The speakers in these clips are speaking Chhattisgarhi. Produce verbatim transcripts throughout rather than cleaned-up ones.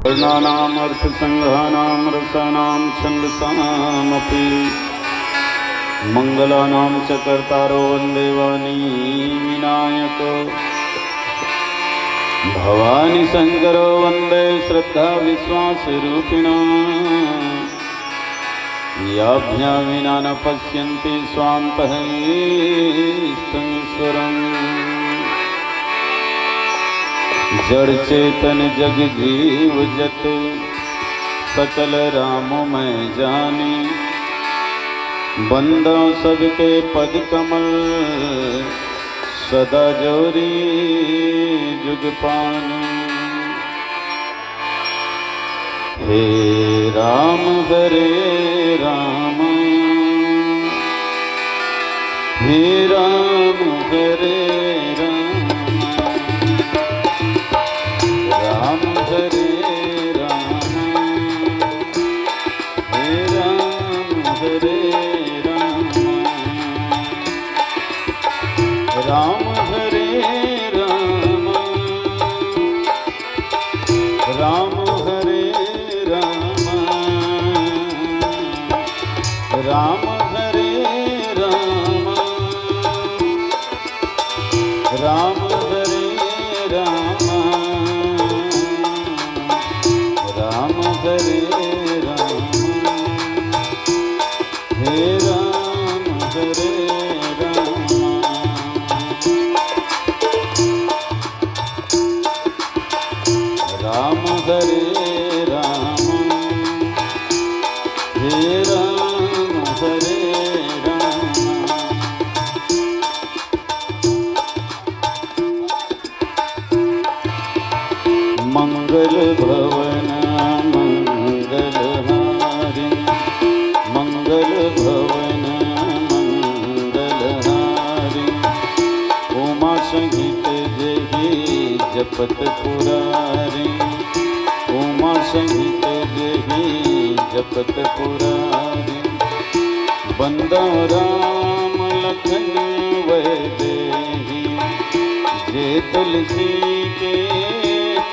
वर्णानामर्थसङ्घानां रसानां छन्दसामपि। मङ्गलानां च कर्तारो वन्दे वाणी विनायको। भवानी शङ्करो वन्दे श्रद्धाविश्वासरूपिणः। याभ्यां विना न पश्यन्ति स्वान्तः इष्टमीश्वरम्। जड़ चेतन जग जीव जत, सकल राम मैं जानी। बंदौं सबके पद कमल, सदा जोरी जुग पानी। हे राम हरे राम, हे राम हरे राम, राम हरे राम, हे राम हरे राम, राम हरे राम। राम हरे राम, राम हरे राम, राम हरे राम, राम हरे राम, हे राम हरे राम। राम हरे राम, हे राम हरे राम। मंगल भवन मंगल हारी, मंगल भवन मंगल हारी। उमा सहित जेहि जपत पुरारी, उमा सहित जेहि जपत पुरारी। बंदौं राम लखन वैदेही, जे तुलसी के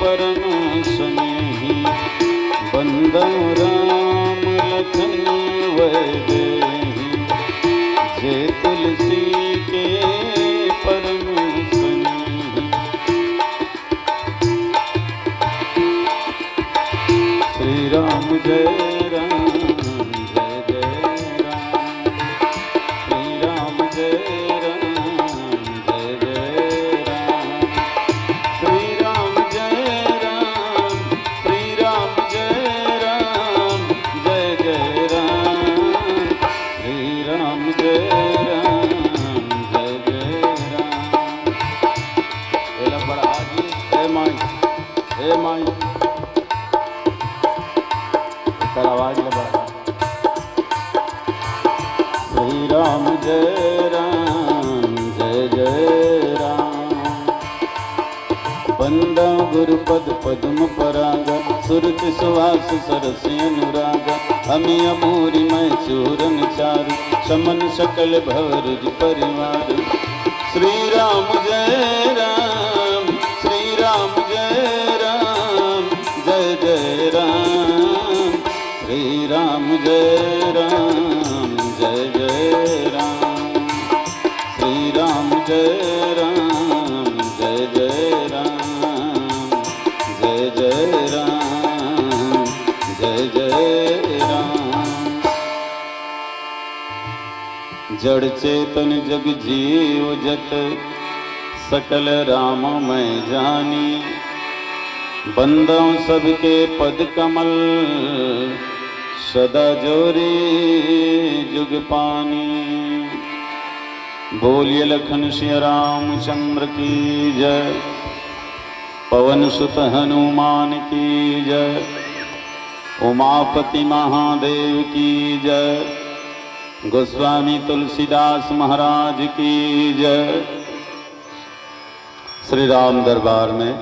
परम स्नेही। बंदौं राम लखन वैदेही, जे तुलसी के परम स्नेही। श्री राम जय राम, जय जय राम। श्री राम जय राम, जय जय राम। श्री राम जय राम, श्री राम जय राम, जय जय राम। श्री राम जय राम, जय जय राम। एला बढ़ा जी, ए माई, ए माई, एकर आवाज ला बढ़ा। श्री राम जय राम, जय जय राम। बंदौं गुरुपद पद्म पराग, सुरत सुवास सरस अनुराग। अमिय मूरि मय चूरन चारु, समन सकल भवरुज परिवार। श्री राम जय राम, श्री राम जय राम, जय जय राम। श्री राम जय राम, जय जय राम। श्री राम जय राम, जय जय राम, जय जय राम, जय जय राम। जड़ चेतन जग जीव जत, सकल राम मैं जानी। बंदौं सबके पद कमल, सदा जोरी जुग पानी। बोलिए लखन सिया रामचंद्र की जय, पवन सुत हनुमान की जय, उमापति महादेव की जय, गोस्वामी तुलसीदास महाराज की जय। श्री राम दरबार में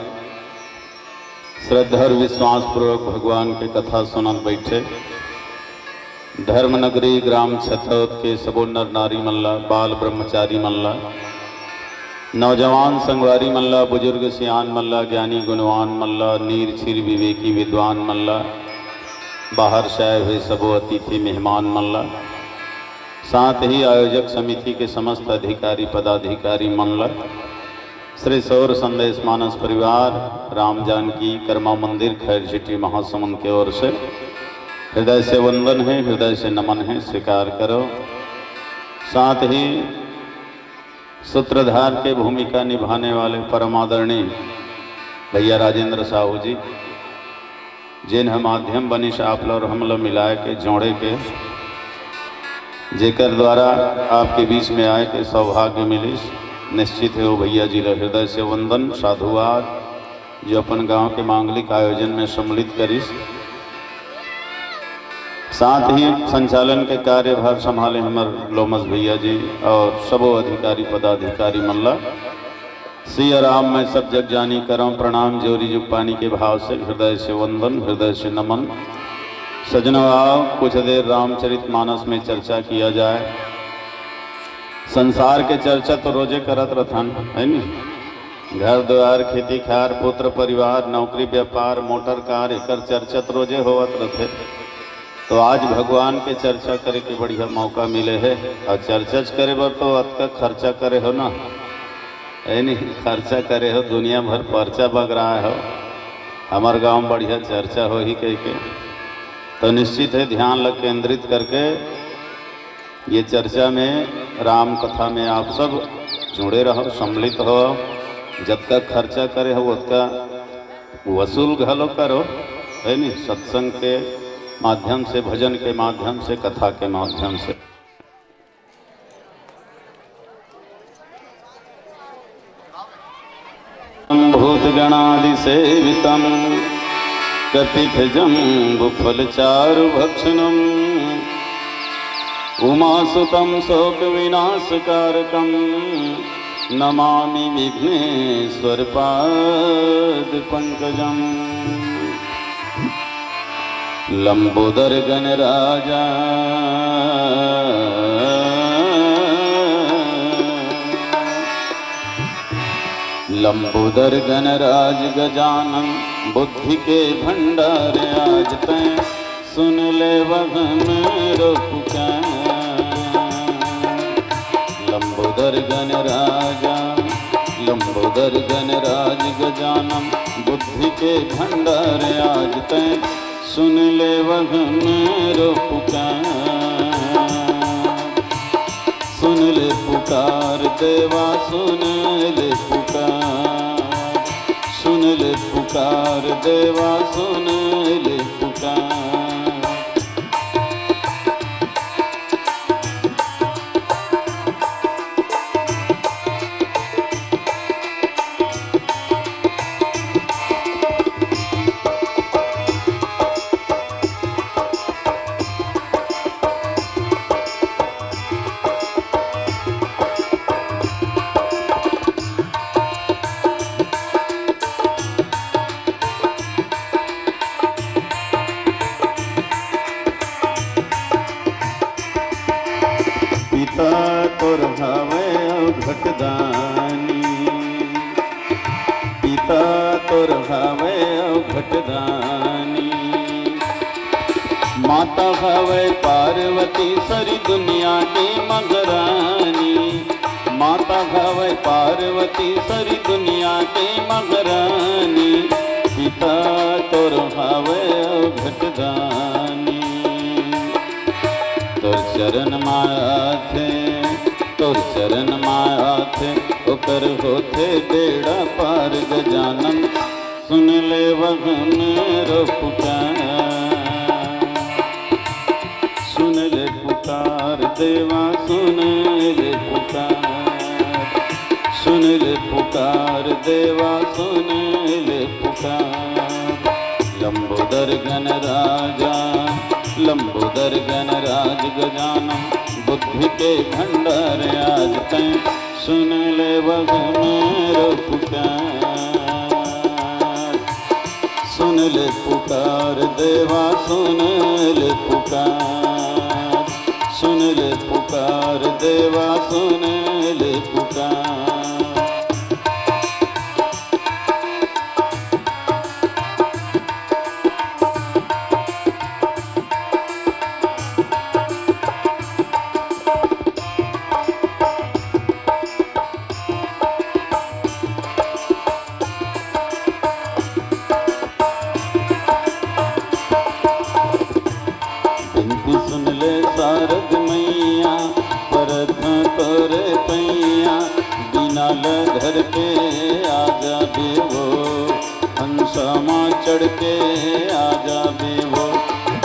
श्रद्धा और विश्वास पूर्वक भगवान के कथा सुनत बैठे धर्म नगरी ग्राम छतौत के सबो नर नारी मन ला, बाल ब्रह्मचारी मन ला नौजवान संगवारी मन ला, बुजुर्ग सियान मन ला, ज्ञानी गुणवान मन ला, नीर छीर विवेकी विद्वान मन ला, बाहर से आए हुए सबो अतिथि मेहमान मन ला, साथ ही आयोजक समिति के समस्त अधिकारी पदाधिकारी मन ला, श्री सौर संदेश मानस परिवार, राम जानकी कर्मा मंदिर, खैर झिटी महासमुंद के ओर से हृदय से वंदन है, हृदय से नमन है, स्वीकार करो। साथ ही सूत्रधार के भूमिका निभाने वाले परम आदरणीय भैया राजेंद्र साहू जी, जेन ह माध्यम बनिस आप ल और हम ल मिलाए के, जोड़े के, जेकर द्वारा आपके बीच में आए के सौभाग्य मिलिस। निश्चित है वो भैया जी ल हृदय से वंदन, साधुवाद, जो अपन गांव के मांगलिक आयोजन में सम्मिलित करिस। साथ ही संचालन के कार्यभार संभाले हमर लोमस भैया जी और सबो अधिकारी पदाधिकारी मन ला। सिया राम मैं सब जग जानी, करम प्रणाम जोरी जुग पानी के भाव से, हृदय से वंदन, हृदय से नमन। सजनो आओ, कुछ देर रामचरित मानस में चर्चा किया जाए। संसार के चर्चा तो रोजे करत रथन, है नी? घर द्वार, खेती खार, पुत्र परिवार, नौकरी व्यापार, मोटर कार, एकर चर्चा तो रोजे होवत रथे। तो आज भगवान के चर्चा करे के बढ़िया मौका मिले है। और चर्चा करे बर तो अतका खर्चा करे हो ना, है नी? खर्चा करे हो, दुनिया भर पर्चा बगराए हो, हमर गांव में बढ़िया चर्चा होही कह के। तो निश्चित है ध्यान ल केंद्रित करके ये चर्चा में, राम कथा में आप सब जुड़े रहो, सम्मिलित हो। जतका खर्चा करे हो, ओतका वसूल घलो करो, है नी? सत्संग के माध्यम से, भजन के माध्यम से, कथा के माध्यम से। भूतगणादिसेवितं कपित्थजम्बूफलचारुभक्षणम्। उमासुतं शोकविनाशकारकं नमामि विघ्नेश्वरपादपङ्कजम्। लंबोदर गणराजा, लंबोदर गणराज गजानन, बुद्धि के भंडार आज तैं, सुन ले वह मेरो पुकार। लंबोदर गणराजा, लंबोदर गणराज गजानन, बुद्धि के भंडार आज तैं, सुन ले वह मेरो पुकार। सुन ले पुकार देवा, सुन ले पुकार। सुन ले पुकार देवा, सुन ले पुकार। पिता तोर हवय अवघट दानी, पिता तोर हवय अवघट दानी। माता हवय पार्वती सरी दुनिया के महारानी, माता हवय पार्वती सरी दुनिया के महारानी। पिता तोर हवय अवघट दानी। तोर चरण मा आथे, तोर चरण मा आथे, ओकर होथे बेड़ा पार गजानन। सुन ले वह मेरो पुकार, सुन ले पुकार देवा, सुन ले पुकार, सुन ले पुकार देवा, सुन ले पुकार। लंबोदर गणराजा, लंबोदर गणराज गजानन, बुद्धि के भंडार आज तैं, सुन ले वह मेरो पुकार। सुन ले पुकार देवा, सुन ले पुकार। सुन ले पुकार देवा, सुन ले पुकार। के आ जाबे वो, हंसा मा चढ़ के आ जाबे वो।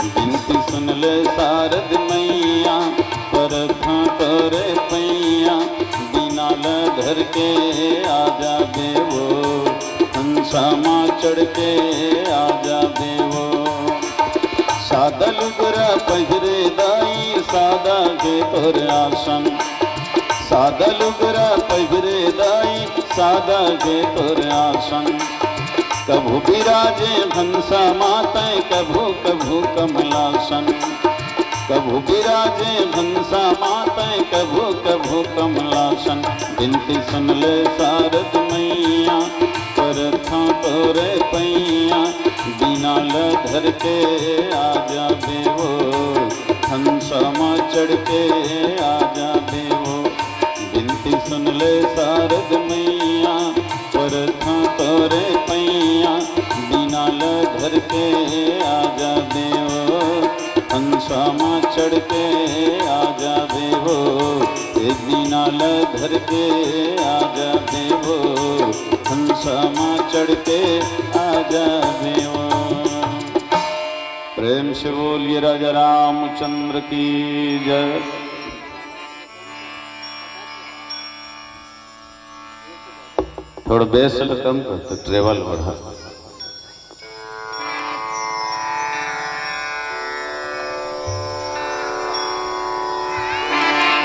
बिनती सुन ले शारद मैया, परथों तोरे पैया, बीना ल धर के आ जाबे वो, हंसा मा चढ़ के आ जाबे वो। सादा लुगरा पहिरे दाई, सादा हे तोर आसन। सादा लुगरा पहिरे दाई, सादा हे तोर आसन। कभू बिराजे हंसा मा तैं, कभू कभू कमलासन। कभू बिराजे हंसा मा तैं, कभू कभू कमलासन। बिनती सुन ले शारद मैया, परथों तोरे पैया, बीना ल धर के आ जाबे वो, हंसा मा चढ़ के आ जाबे वो। बिनती सुन ले शारद मैया, परथों तोरे पैया, बीना ल धर के आ जाबे वो, हंसा मा चढ़ के आ जाबे वो। ए बीना ल धर के आ जाबे वो, हंसा मा चढ़ के आ जाबे वो। प्रेम से बोलिए राजा रामचंद्र की जय। थोड़ा बेस ल कम कर, तो ट्रेवल बढ़ा।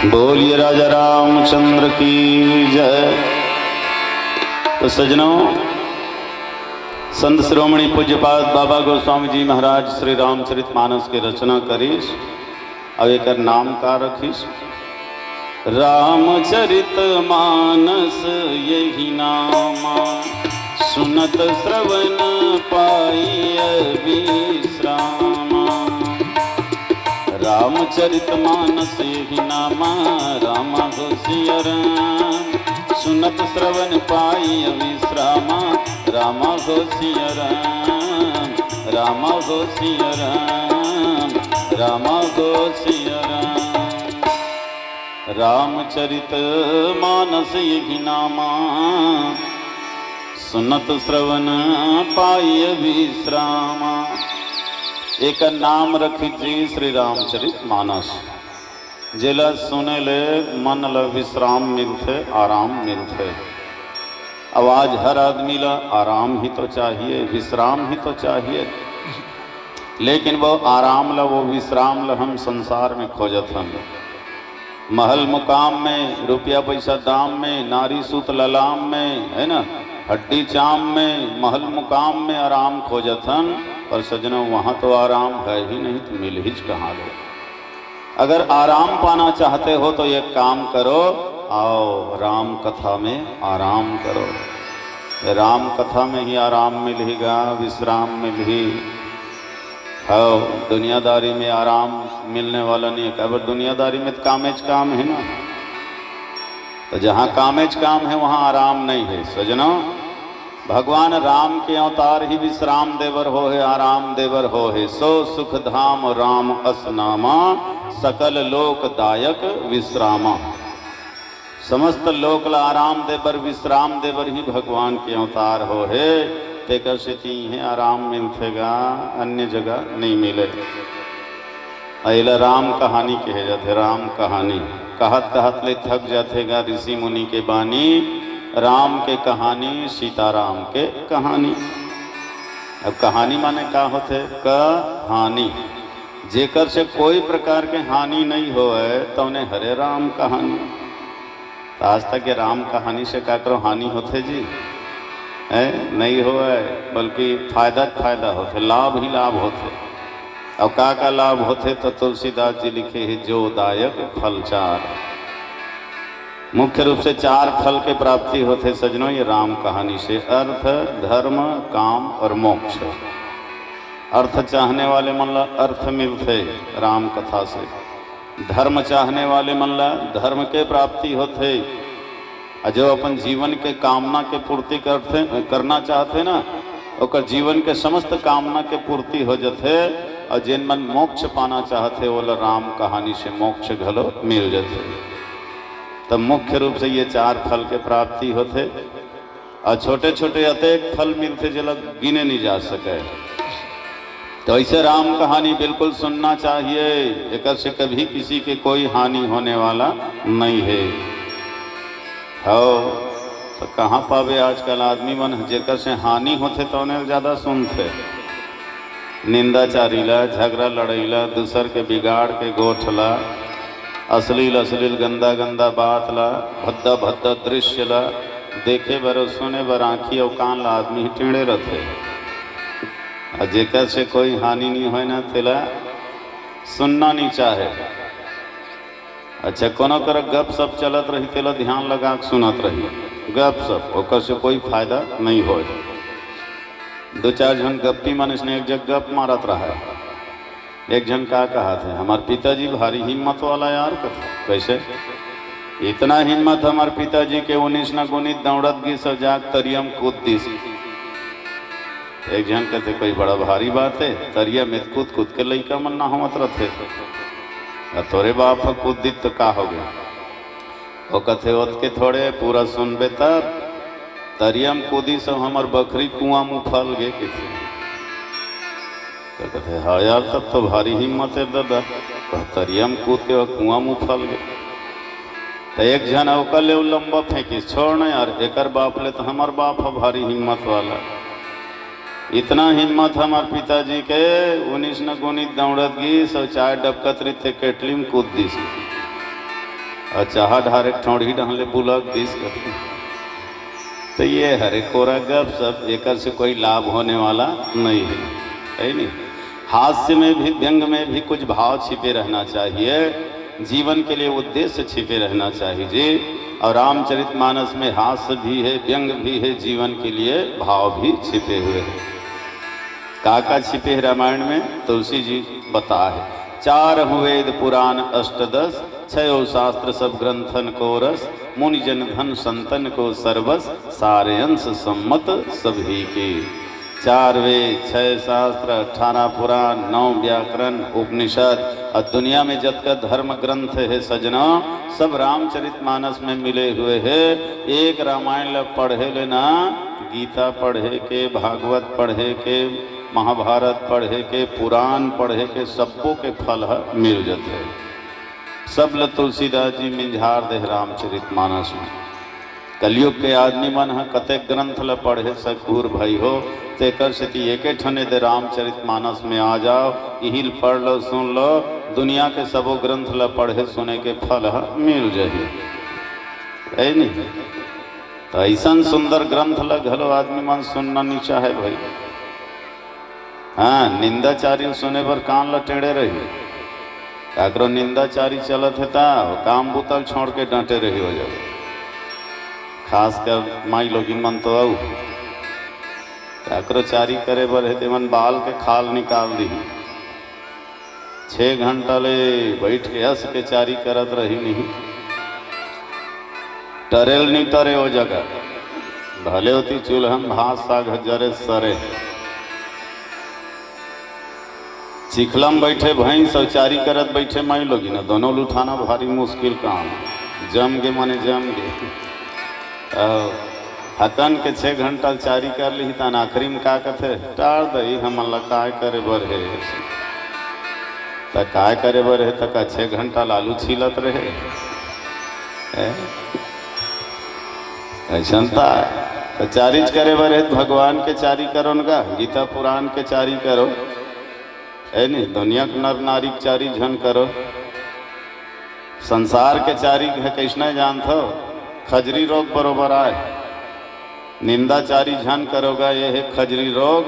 बोलिए राजा रामचंद्र की जय। तो सजनों, संत शिरोमणि पूज्यपाद बाबा गोस्वामी जी महाराज श्री रामचरित मानस के रचना करिस। अब एकर नाम का रखिस? रामचरित मानस यही नामा, सुनत श्रवण पाई विश्रामा। रामचरित मानस यही नामा, राम हो सिया राम, सुनत श्रवण पाई विश्रामा। राम हो सिया राम, राम हो सिया राम, राम हो सिया राम। रामचरित मानस यही नामा, सुनत श्रवण पाई विश्रामा। एकर नाम रखिस जी श्री रामचरित मानस। जेला सुने ले मन ल विश्राम मिलथे, आराम मिलथे। अब आज हर आदमी ल आराम ही तो चाहिए, विश्राम ही तो चाहिए, लेकिन वो आराम ल, वो विश्राम ल हम संसार में खोजत हन। महल मुकाम में, रुपया पैसा दाम में, नारी सूत ललाम में, है ना, हड्डी चाम में, महल मुकाम में आराम खोजत हन, पर सजनों, वहाँ तो आराम है ही नहीं, तो मिलहिच कहाँ ले? अगर आराम पाना चाहते हो तो एक काम करो, आओ राम कथा में आराम करो। राम कथा में ही आराम मिलही गा, विश्राम मिलही। हव, दुनियादारी में आराम मिलने वाला नहीं है। काबर दुनियादारी में तो कामेच काम है ना, तो जहाँ कामेच काम है वहाँ आराम नहीं है सजनों। भगवान राम के अवतार ही विश्राम देबर हो है, आराम देबर हो है। सो सुख धाम राम अस नामा, सकल लोक दायक विश्रामा। समस्त लोक ला आराम देबर, विश्राम देबर ही भगवान के अवतार हो है। तेकर सेती इहें आराम मिलथे गा, अन्य जगह नहीं मिले। अउ एला राम कहानी कहे जाथे, राम कहानी। कहत कहत ले थक जाथे गा ऋषि मुनि के बानी, राम के कहानी, सीताराम के कहानी। अब कहानी माने का होथे? कहानी। जेकर से कोई प्रकार के हानि नहीं होए, तउने हरे राम कहानी। त आज तक ये राम कहानी से काकरो हानि होथे जी? हैं? नहीं होए, बल्कि फायदा च फायदा होथे, लाभ ही लाभ होथे। अउ का का लाभ होथे? त तुलसीदास जी लिखे हे, जो दायक फल चार। मुख्य रूप से चार फल के प्राप्ति होथे सजनों, ये राम कहानी से। अर्थ, धर्म, काम और मोक्ष। अर्थ चाहने वाले मन ला अर्थ मिलथे राम कथा से। धर्म चाहने वाले मन ला धर्म के प्राप्ति होथे। अउ जो अपन जीवन के कामना के पूर्ति करथे, करना चाहथे ना, ओकर जीवन के समस्त कामना के पूर्ति हो जथे। अउ जेन मन मोक्ष पाना चाहथे, ओला राम कहानी से मोक्ष घलो मिल जथे। त मुख्य रूप से ये चार फल के प्राप्ति होथे। अउ छोटे-छोटे अतेक फल मिलथे, जेला गिने नहीं जा सके। तो ऐसे राम कहानी बिल्कुल सुनना चाहिए, एकर से कभी किसी के कोई हानि होने वाला नहीं है। हव, तो कहाँ पाबे आजकल आदमी मन, जेकर से हानि होथे, तौने ज्यादा सुनथे। निंदाचारी ला, झगड़ा लड़ई ला, दूसर के बिगाड़ के गोठ ला, अश्लील अश्लील गंदा गंदा बात ला, भद्दा भद्दा दृश्य ला देखे बर अउ सुने बर आँखी अउ कान ला आदमी ही टेढ़े रथे। अउ जेकर से कोई हानि नहीं होय ना, तेला सुनना नहीं चाहे। अच्छा, कोनो करा गप सप चलत रही, तेला ध्यान लगा के सुनत रही। गप सप, ओकर से कोई फायदा नहीं होय। दो चार झन गप्पी मन इसने एक जग गप मारत रहा है। एक झन का कहा थे, "हमार पिताजी भारी हिम्मत वाला यार।" कथे, "कैसे?" "इतना हिम्मत हमार पिताजी के, उन्नीस न गुनी दौड़त गिस अउ जाके तरिया म कूद दिस।" एक झन कथे, "कोई बड़ा भारी बात है, तरिया में कूद कूद के लइका मन नहावत रथे, अउ तोरे बाप ह कूद दिस तो का हो गया?" वो कथे, "ओतके थोड़े, पूरा सुनबे तब।" "तरिया म कूदिस अउ हमर बखरी कुआं म उफल गे," कथे। तो कथे, "हाँ यार, तब तो भारी हिम्मत है दादा, कह तरिया म कूद के कुआं म उफल गे।" तो एक झन ओकर ले लंबा फेंकिस, "छोड़ ना यार, एकर बाप ले तो हमर बाप ह भारी हिम्मत वाला। इतना हिम्मत हमार पिताजी के, उन्नीस न गुनी दौड़त गिस अउ चाय डबकत रहिते केटली म कूद दिस अउ चाहा ढारे ठोड़ी ढाले बुलक दिस।" तो ये हरे कोरा गप सप, एकर से कोई लाभ होने वाला नहीं है, है नहीं? हास्य में भी, व्यंग में भी कुछ भाव छिपे रहना चाहिए, जीवन के लिए उद्देश्य छिपे रहना चाहिए जी। और रामचरितमानस में हास्य भी है, व्यंग भी है, जीवन के लिए भाव भी छिपे हुए हैं। का का छिपे है रामायण में, तुलसी जी बता है, "चार हूँ वेद पुराण अष्टदश, छयो शास्त्र सब ग्रंथन को रस, मुनि जन धन संतन को सर्वस, सारे अंश सम्मत सभी के।" चार वेद, छह शास्त्र, अठारह पुराण, नौ व्याकरण, उपनिषद, और दुनिया में जतका धर्म ग्रंथ है सजना, सब रामचरितमानस में मिले हुए है। एक रामायण ला पढ़े ले ना, गीता पढ़े के, भागवत पढ़े के, महाभारत पढ़े के, पुराण पढ़े के, सबको के फल ह मिल जथे। सब ल तुलसीदास जी मिंझार दे रामचरितमानस में। कलयुग के आदमी मन ह कतेक ग्रंथ ल पढ़े सकूर भई हो, तेकर सेती एके ठने दे रामचरितमानस में आ जाओ, इही ल पढ़ लो, सुन लो, दुनिया के सबो ग्रंथ ल पढ़े सुने के फल ह मिल जही। है नहीं? तो ऐसन सुंदर ग्रंथ ल घलो आदमी मन सुनना नहीं चाहे भाई। हाँ, निंदाचारी सुने बर कान ल टेढ़े रही। काकरो निंदाचारी चलत हे ता काम बुतल छोड़ के डटे रही हो जाओ। खासकर माई लोगिन मन तो अउ काकरो चारी करे बर हे, तेमन बाल के खाल निकाल दिही। छह घंटा ले बैठ के हंस के चारी करत रही नहीं। टरेल नहीं टरे ओ जगह, भले होती चूल्हा में भात साग जरे सरे। चिखला में बैठे भैंस और चारी करत बैठे माई लोगिन, दोनों ल उठाना भारी मुश्किल काम। जम गे माने जम गे। अउ हकन के छह घंटा चारी कर ली, तन आखिरी में का कथे, "टार दई, हमन ला काय करे बर हे?" त काय करे बर हे, त का छह घंटा ल आलू छीलत रहे। ए? ऐसन त त चारीच करे बर हे, भगवान के चारी करो न गा, गीता पुराण के चारी करो। ए नहीं, दुनिया के नर नारी के चारी झन करो। संसार के चारी हे, कैसने जानत हो? खजरी रोग बरोबर आए। निंदाचारी झन करो गा, ये हे खजरी रोग।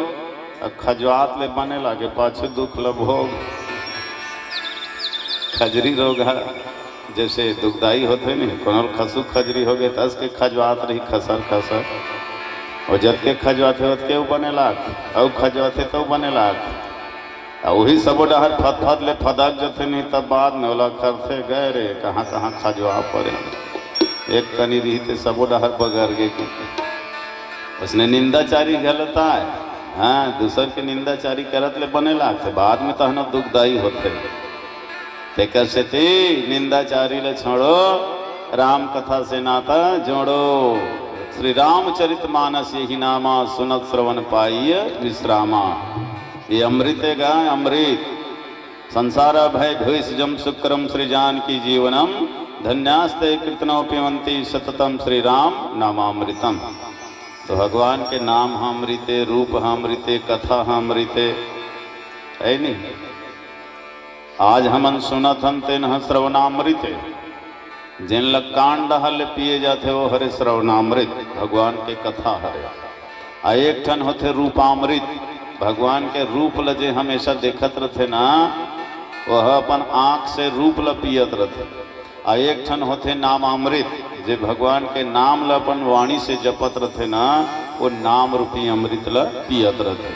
अ खजवात ले बने लागे, पाछू दुख ल भोग। खजरी रोग ह जैसे दुखदाई होथे नहीं, कोनो ल खसू खजरी हो गे, त अस के खजवात रही खसर खसर। वो जतके खजवाथे, ओतके उ बने लाग, अउ खजवाथे, त उ बने लाग। आ उही सबो डहर फदफद ले फदक जथे नहीं, तब बाद में ओला खरथे, "गए रे, कहाँ कहाँ खजवा परे।" एक कनी रही ते सबो डहर बगर गे कि। उसने निंदाचारी घलो ताय। हाँ, दूसर के निंदाचारी करत ले बने लागथे, बाद में तहनो दुखदाई होथे। तेकर सेती निंदाचारी ले छोड़ो, राम कथा से नाता जोड़ो। श्री रामचरित मानस यही नामा, सुनत श्रवण पाइय विश्रामा। ये अमृत है गा, अमृत। संसारा भय भूइस जम सुकरम श्री जानकी जीवनम, धन्यास्ते कृतनो पिबंती सततम श्री राम नामामृतम। तो भगवान के नाम ह अमृत है, रूप ह अमृत है, कथा ह अमृत है, है नहीं? आज हमन सुनत हन तेन ह श्रवणामृत है। जेन ल कान डहर ले पिए जाथे, वो हरे श्रवणामृत, भगवान के कथा हरे। आ एक ठन होथे रूपामृत, भगवान के रूप ल जे हमेशा देखत रथे ना, वह अपन आँख से रूप ल पियत रथे। आ एक ठन होथे नामामृत, जे भगवान के नाम ल अपन वाणी से जपत रथे ना, वो नाम रूपी अमृत ल पियत रथे।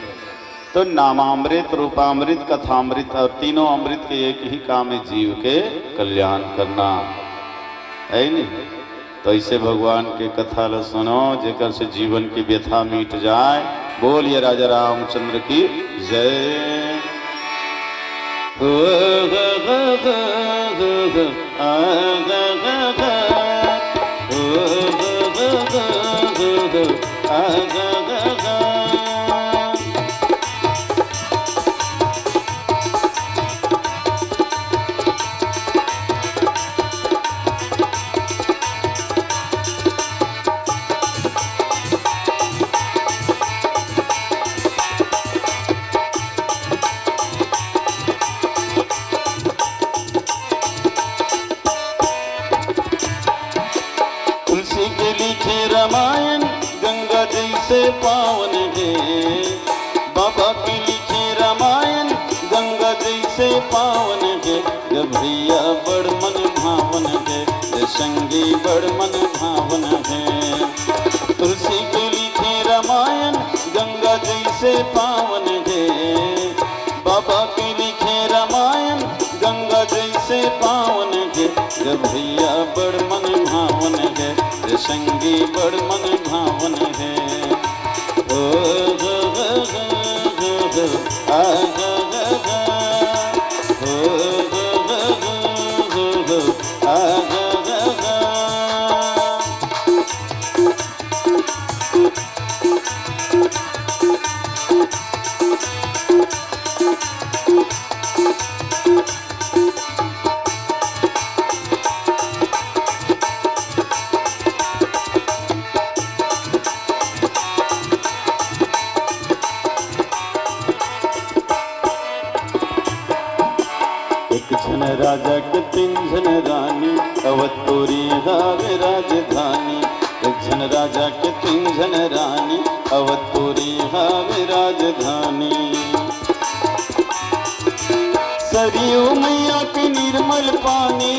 तो नामामृत, रूपामृत, कथामृत, और तीनों अमृत के एक ही काम है, जीव के कल्याण करना, है नहीं? तो ऐसे भगवान के कथा ल सुनो, जेकर से जीवन की व्यथा मिट जाए। बोलिए राजा रामचंद्र की जय। तुलसी के लिखे रामायण गंगा जैसे पावन है, बाबा के लिखे रामायण गंगा जैसे पावन है। ग भैया बड़ मन भावन है, ग संगी बड़ मन भावन है। तुलसी के लिखे रामायण गंगा जैसे पावन है, बाबा के लिखे रामायण गंगा जैसे पावन है। ग भैया बड़ मन भावन है, ग संगी बड़ मन भावन है। ओ हो हो हो हो हो, आ हो हो हो, ओ हो हो हो हो हो, आ हो हो हो। एक झन राजा के तीन झन रानी, अवध पुरी हावे राजधानी। एक झन राजा के तीन झन रानी, अवध पुरी हावे राजधानी। सरयू मैया के निर्मल पानी,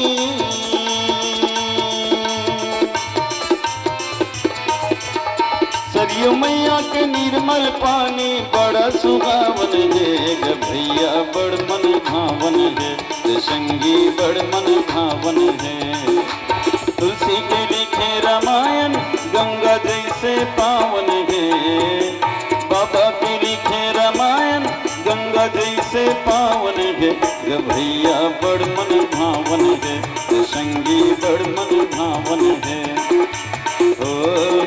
सरयू मैया के निर्मल पानी बड़ा सुहावन है, ग भैया बड़ मन भावन है, ग संगी बड़ मन भावन है। तुलसी के लिखे रामायण गंगा जैसे पावन है, बाबा के लिखे रामायण गंगा जैसे पावन है। ग भैया बड़ मन भावन है, ग संगी बड़ मन भावन है। ओ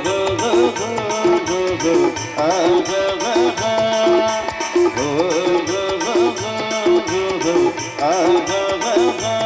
हो हो हो हो हो, आ हा हा हा। ओ हो हो हो हो हो, आ हा हा हा।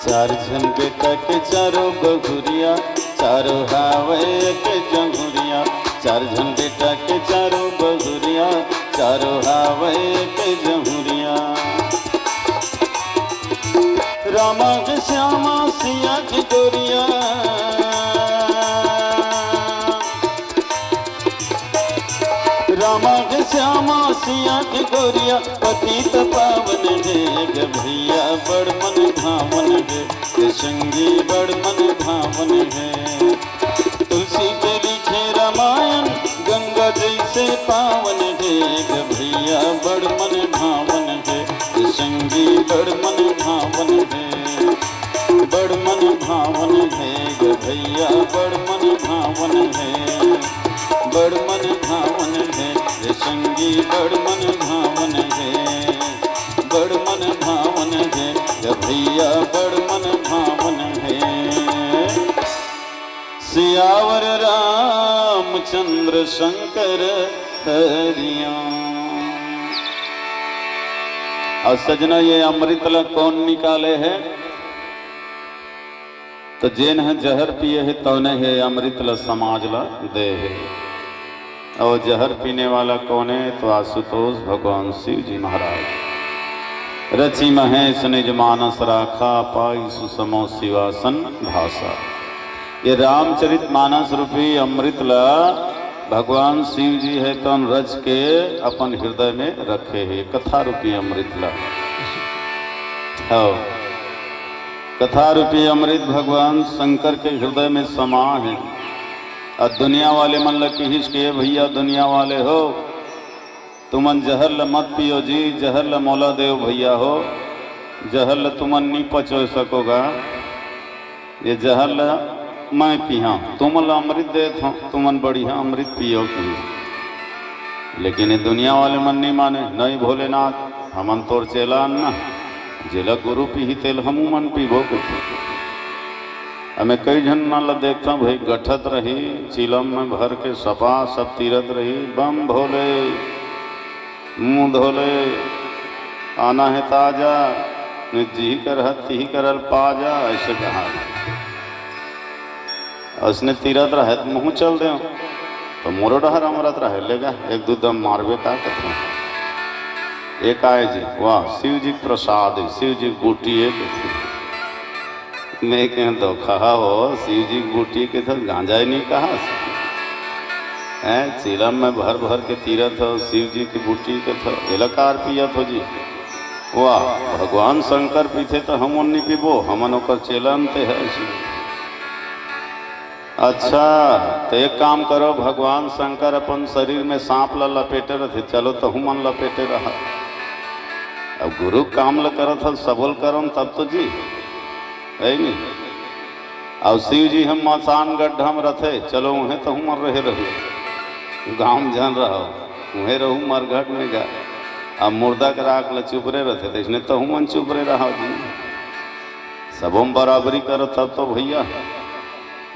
चार झन बेटा के चारों बहुरिया, चारों हावे एक जहुरिया। चार झन बेटा के चारों बहुरिया, चारों हावे एक जहुरिया। रामा के श्यामा सिया के गोरिया, रामा के श्यामा सिया के गोरिया, पतित पावन हे ग भैया बड़ मन भावन हे, ग संगी बड़ मन भावन हे। तुलसी के लिखे रामायण गंगा जैसे पावन हे ग भैया भावन हे, बड़ मन भावन हे ग भैया, बड़ मन भावन हे, बड़ मन भावन हे रे संगी, बड़ मन भावन हे, बड़ मन भावन हे ग भैया, बड़ मन भावन हे। सियावर रामचंद्र शंकर हरिया। अउ सजना, ये अमृत ला कौन निकाले हे? त जेन ह जहर पिए हे, तौने हे अमृत ला समाज ला दे हे। अउ जहर पीने वाला कौन हे? त आशुतोष भगवान शिव जी महाराज। रचि महेश निज मानस राखा, पाई सुसमो शिवासन भाषा। ये रामचरित मानस रूपी अमृत ला भगवान शिव जी हे तन रच के अपन हृदय में रखे हे, कथा रूपी अमृत ला। हव, कथा रूपी अमृत भगवान शंकर के हृदय में समा हे। अउ दुनिया वाले मन ला किहिस के, "भैया दुनिया वाले हो, तुमन जहर ल मत पियो जी, जहर ल मोला देव भैया हो, जहर ल तुमन नी पचोय सकोगा, ये जहर ल मैं पीहा, तुमन ल अमृत देत हौं, तुमन बढ़िया अमृत पियो," कहिस। लेकिन ये दुनिया वाले मन नी माने, "नहीं भोलेनाथ, हमन तोर चेला अन ना, जेला गुरु पीही तेल हमू मन पीबो," कहिथे। अमे कई झन मन ल देखथंव भाई, गठत रही, चिलम में भर के सपा सब तीरत रही, "बम भोले, मुंह धोले, आना हे ताजा, नित जिही कर हत, तिही करल पाजा," ऐसे कहा। उसने तीरत रहे त मुंह चल दे, त मोरो डहर अमरत रहे, "लेगा, एक दू दम मारबे का कथे।" एक आए जी, "वाह, शिव जी के प्रसाद हे, शिव जी के बूटी हे," कथे। मैं कहें, "धोखा हो, शिव जी के बूटी के तो गांजा ही नहीं कहा। हैं, चिलम में भर भर के तीरत हो, शिव जी के बूटी के तो एला कार पियत हो जी?" "वाह, भगवान शंकर पीथे तो हमन नहीं पीबो, हमन ओकर चेला अन ते है शिव।" "अच्छा, तो एक काम करो, भगवान शंकर अपन शरीर में सांप ला लपेटे रहथे, चलो तहू मन लपेटे रहा। अब गुरु काम ल करत हव, सबो ल करन तब तो जी, है नी? अब शिव जी हम मसान गड्ढा में रथे, चलो उहें तहू मन रहे रहू, गाँव में झन रहो, उहें रहू मरघट में गा। अब मुर्दा के राख ल चुपरे रथे, तो इसने तहू मन चुपरे रहा जी, सबो में बराबरी करत हव तो भैया।"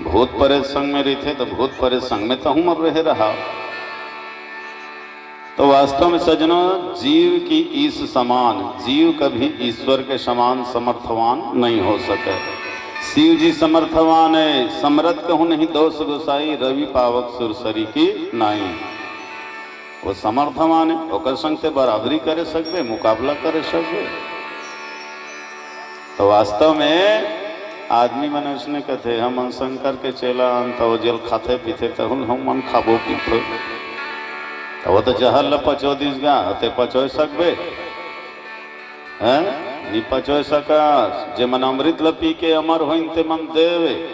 भूत प्रेत संग में रहिथे, तो भूत प्रेत संग में तहू मन रहे रहा। तो वास्तव में सजनो, जीव की ईश समान, जीव कभी ईश्वर के समान समर्थवान नहीं हो सके। शिव जी समर्थवान हे, समरथ कहूँ नहीं दोष गोसाई, रवि पावक सुर सरीकी नाई। वो समर्थवान हे, ओकर संग ते बराबरी करे सकबे, मुकाबला करे सकबे। तो वास्तव में आदमी मन उसने कथे, "हमन शंकर के चेला अन," त वो जेल खाथे पीथे, तहुन हमन खाबो पीबो। त वो तो जहर ल पचो दिस गा, ते पचोय सकबे? हैं? नी पचोय सकस। जे मन अमृत ल पी के अमर होइन, ते मन देवे,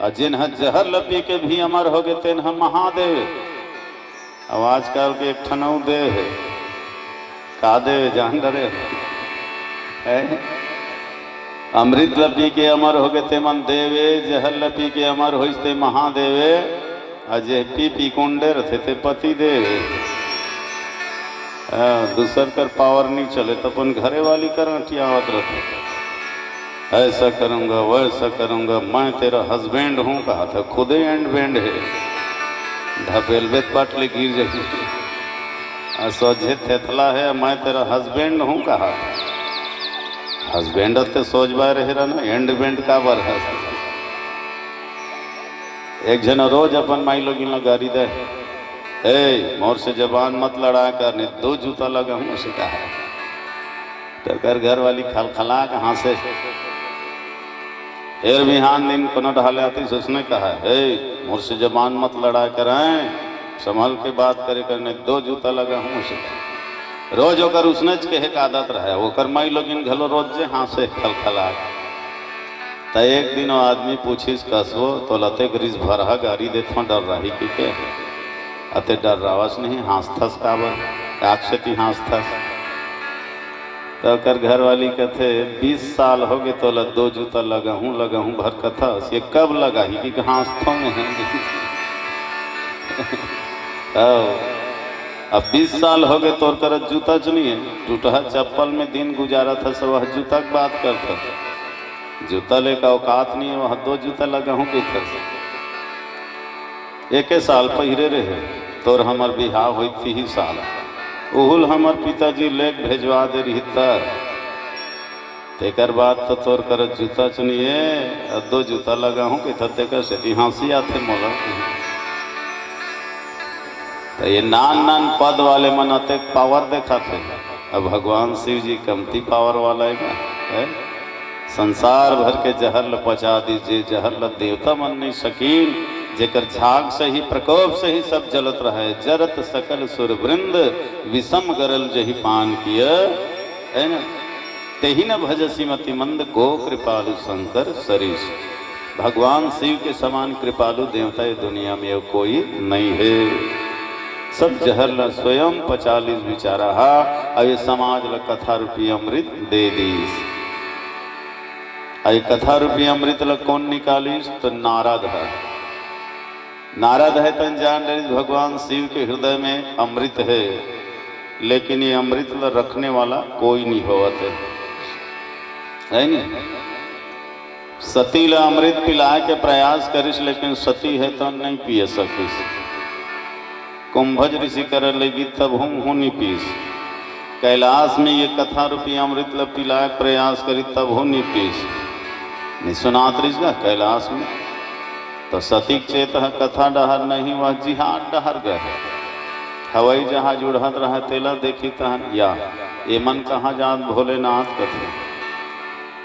अउ जेन ह जहर ल पी के भी अमर होगे, तेन ह महादेव। अब आजकल के एक ठन अउ देव हे, का देव हे, जान डरे हो? हैं? अमृत ल पी के अमर होगे ते मन देव हे, जहर ल पी के अमर होइस ते महादेव हे, अउ जे पी पी कुंडे रथे ते पति देव हे। हाँ, दूसर कर पावर नहीं चले त अपन घरे वाली कर अंटियावत रथे। "ऐसा करूंगा, वैसा करूंगा, मैं तेरा हस्बैंड हूँ," कहा था, खुदे एंड बैंड हे, ढपेलबे त पट ले गिर जाही। आ सोझे थेथला हे, "मैं तेरा हस्बैंड हूँ," कहा था। हस्बैंड ते सोच बाय रहे रहा ना, एंड बैंड का बर हे? एक झन रोज अपन माई लोगिन ला गारी दे, "ए, मोर से जबान मत लड़ा कर, नहीं दो जूता लगा हूँ," उसे कहा। तेकर घर वाली खलखला के हाँसे। फेर बिहान दिन कोनो ढाले आतिस, उसने कहा, "हे, मोर से जबान मत लड़ा कर, हैं? संभल के बात करे कर, नहीं दो जूता लगा हूँ उसे।" रोज ओकर उसने च कहे के आदत रहे, ओकर माई लोगिन घलो रोज जे हाँसे खलखला के। त एक दिन वो आदमी पूछिस, "कसो, तोला अतेक रिस भरहा गारी देथों, डर्राही कहिके? अते डर्रावस नहीं, हाँसथस काबर? काक सेती हाँसथस?" त ओकर घरवाली कथे, "बीस साल होगे तोला दो जूता लगाहूं लगाहूं भर कथस, ये कब लगाही?" कि घास थोंगे हैं। आओ, अब बीस साल होगे तोर करा जूता च नइ हे, टूटहा चप्पल में दिन गुजारत हस, वह जूता के बात करथस। जूता लेके औकात नइ हे, वह दो जूता लगाहूं कथस। एके साल पहिरे रहे, तोर हमर बिहाव होई तिही साल। उहुल हमर पिताजी लेके भेजवा दे रिहिस त। तेकर बाद तो तोर करा जूता च नइ हे, अउ दो जूता लगाहूं कथस, तेकर सेती हंसी आथे मोला। त ये नान नान पद वाले मन अतेक पावर देखाथे। अब भगवान शिव जी कमती पावर वाला हे का? हैं? संसार भर के जहर ल पचा दिस, जे जहर ल देवता मन नइ सकिन, जेकर झाग सही, प्रकोप सही सब जलत रहय, जरत सकल सुर वृंद, विषम गरल जहि पान किया, हे ना? तेहि न भजसि मति मंद, को कृपालु शंकर सरीस। भगवान शिव के समान कृपालु देवता ये दुनिया में अउ कोई नइ हे। सब जहर ल स्वयं पचा लिस बिचारा हा, अउ ये समाज ल कथा रूपी अमृत दे दिस। अउ ये कथा रूपी अमृत ल कोन निकालिस? त नारद ह। नारद ह तहन जान डरिस भगवान शिव के हृदय में अमृत हे, लेकिन ये अमृत ल रखने वाला कोई नइ होवत हे, हे नी? सती ल अमृत पिलाय के प्रयास करिस, लेकिन सती ह त नइ पिय सकिस। कुंभज ऋषि करा लेगिस तभो हूं नइ पीस। कैलाश में ये कथा रूपी अमृत ल पिलाय के प्रयास करिस तभो नइ पीस। नइ सुनात रिहिस गा कैलाश में? त सती के चेत ह कथा डहर नहीं, वह जिहाद डहर गे। हवाई जहाज उड़त रहय, तेला देखिस तहन, या, एमन कहां जात, भोलेनाथ कथे।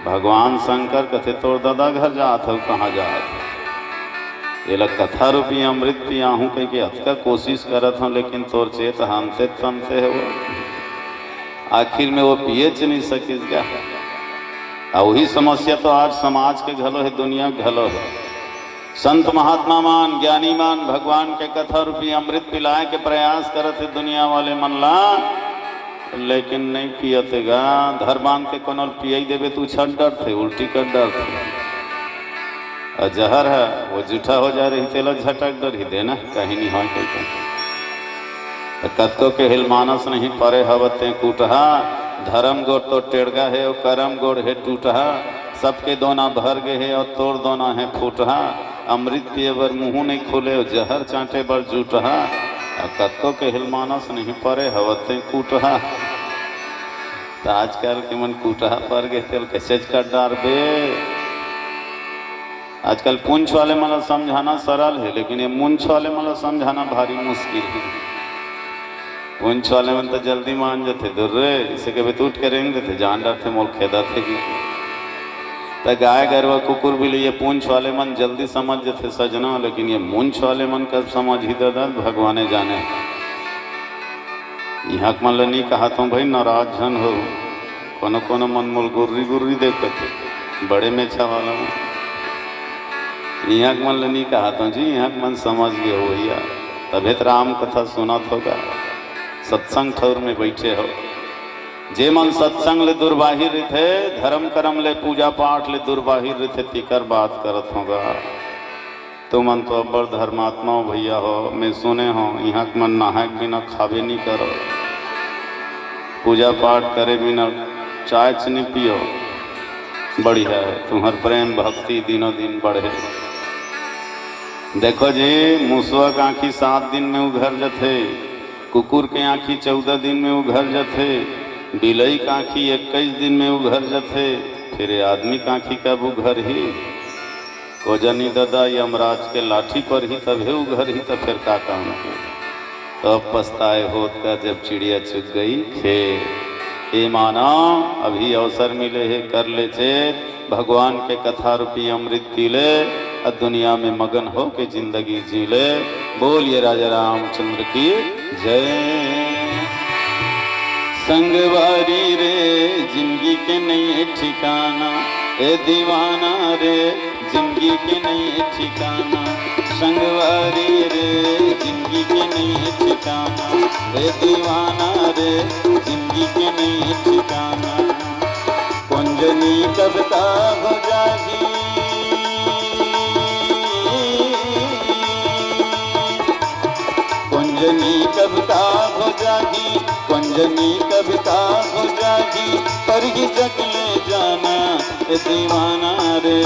भगवान शंकर कथे, "तोर ददा घर जात हंव, कहां जात हंव? एला कथा रूपी अमृत पियाहूं कहिके अतका कोशिश करत हंव, लेकिन तोर चेत ह अंते तंते हे वो।" आखिर में वो पियेच नइ सकिस गा। अउ वही समस्या तो आज समाज के घलो हे, दुनिया के घलो हे। संत महात्मा मन, ज्ञानी मन भगवान के कथा रूपी अमृत पिलाय के प्रयास करत हे दुनिया वाले मन ला, लेकिन नइ पियत हे गा। धर बांध के कोनो ल पियई देबे त उछट डरथे, उल्टी कर डरथे। अउ जहर ह वो जूठा हो जा रही, तेला झटक डरही, देना कहीं नइ होय कहिके। त कतको केहे ल मानस नहीं परे हवत तें कुटहा, धरम गोड़ तो टेड़गा हे अउ करम गोड़ हे टूटहा, सबके दोना भर गे हे अउ तोर दोना हे फूटहा, अमृत पिए बर मुंहू नइ खुले अउ जहर चांटे बर जूटहा, अउ कतको केहे ल मानस नहीं परे हवत तें कुटहा। त आजकल के मन कुटहा पर गे, तेल कैसे कर डारबे? आजकल पूंछ वाले मन ला समझाना सरल हे, लेकिन ये मुंछ वाले मन ला समझाना भारी मुश्किल हे। पूंछ वाले मन तो जल्दी मान जथे, "दूर रे," इसे कभी तो उठ के रेंग देथे, जान डरथे, "मोल खेदत हे कि।" त गाय गरवा कुकुर बिलई ये पूंछ वाले मन जल्दी समझ जथे सजना, लेकिन ये मुंछ वाले मन कब समझही ददा, भगवाने जाने। इहां के मन ल नी कहत हंव भाई, नाराज झन हो। कोनो कोनो मन मोल गुर्री गुर्री देखत हे, बड़े मेछा वाला मन। इहां के मन ल नी कहत हंव जी, इहां के मन समझ गे हो भैया। तभे त राम कथा सुनत हो गा, सत्संग ठउर में बइठे हो। जे मन सत्संग ले दुरबाहिर रहिथे, धरम करम ले, पूजा पाठ ले दुरबाहिर रहिथे, तेकर बात करत हंव गा। तुमन तो अब्बड़ धर्मात्मा हो भैया हो, मैं सुने हंव, इहां के मन नहाय के बिना खाबे नी करो, पूजा पाठ करे बिना चाय च नी पियो। बढ़िया हे, तुम्हर प्रेम भक्ति दिनों दिन बढ़े। देखो जी, मुसवा के आंखी सात दिन में उघर जथे, कुकुर के आंखी चौदह दिन में उघर जथे, बिलई के आंखी इक्कीस दिन में उघर जथे, फिर ये आदमी के आंखी कब उघरही? ओ जनी ददा, यमराज के लाठी परही तभे उघरही, त फेर का काम के? तब पछताए होत का जब चिड़िया चुग गई खेत। ए मानव, अभी अवसर मिले हे, कर ले चेत, भगवान के कथा रूपी अमृत पी ले, अउ दुनिया में मगन हो के जिंदगी जी ले। बोलिए राजा रामचंद्र की जय। संगवारी रे, जिंदगी के नइ हे ठिकाना, ए दीवाना रे, जिंदगी के नइ हे ठिकाना। संगवारी रे, जिंदगी के नइ हे ठिकाना, ए दीवाना रे, जिंदगी के नइ हे ठिकाना। जनी कब का हो जाही, पर ही जग ले जाना, ए दीवाना रे,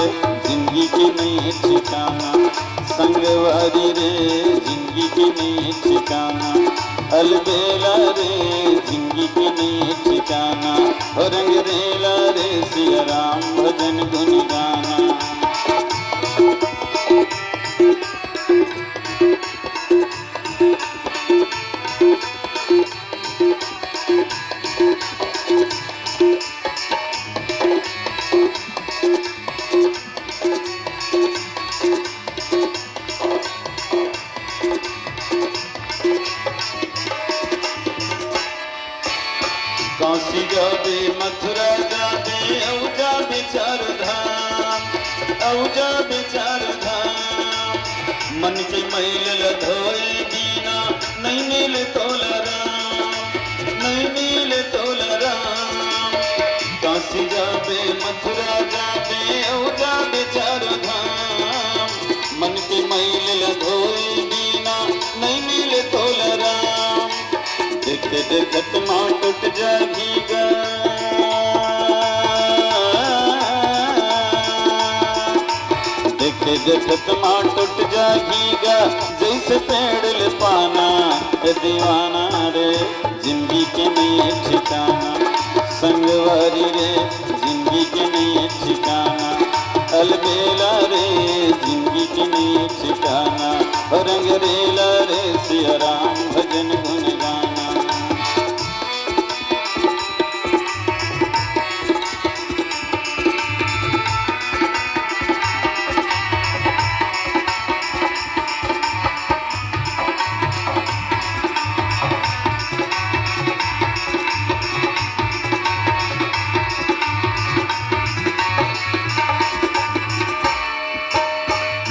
जिंदगी के नई ठिकाना। संगवारी रे, जिंदगी के नई ठिकाना। अलबेला रे, जिंदगी के नई ठिकाना। हो रंग रेला रे, सिया राम भजन गुन गाना। काशी जाबे, मथुरा जाबे, अउ जाबे चार धाम, अउ जाबे चार धाम। मन के मैल ल धोए बिना नइ मिले तोला राम, नइ मिले तोला राम। काशी जाबे, मथुरा जाबे, अउ जाबे चार धाम। मन के मैल ल धोए बिना नइ मिले तोला राम। देखते देखत मा टूट जाही गा, देखते देखत मा टूट जाही गा, जैसे पेड़ ले पाना। ए दीवाना रे, जिंदगी के नई ठिकाना। संगवारी रे, जिंदगी के नई ठिकाना। अलबेला रे, जिंदगी के नई ठिकाना। रंग रेला रे, सिया राम भजन गुन गाना।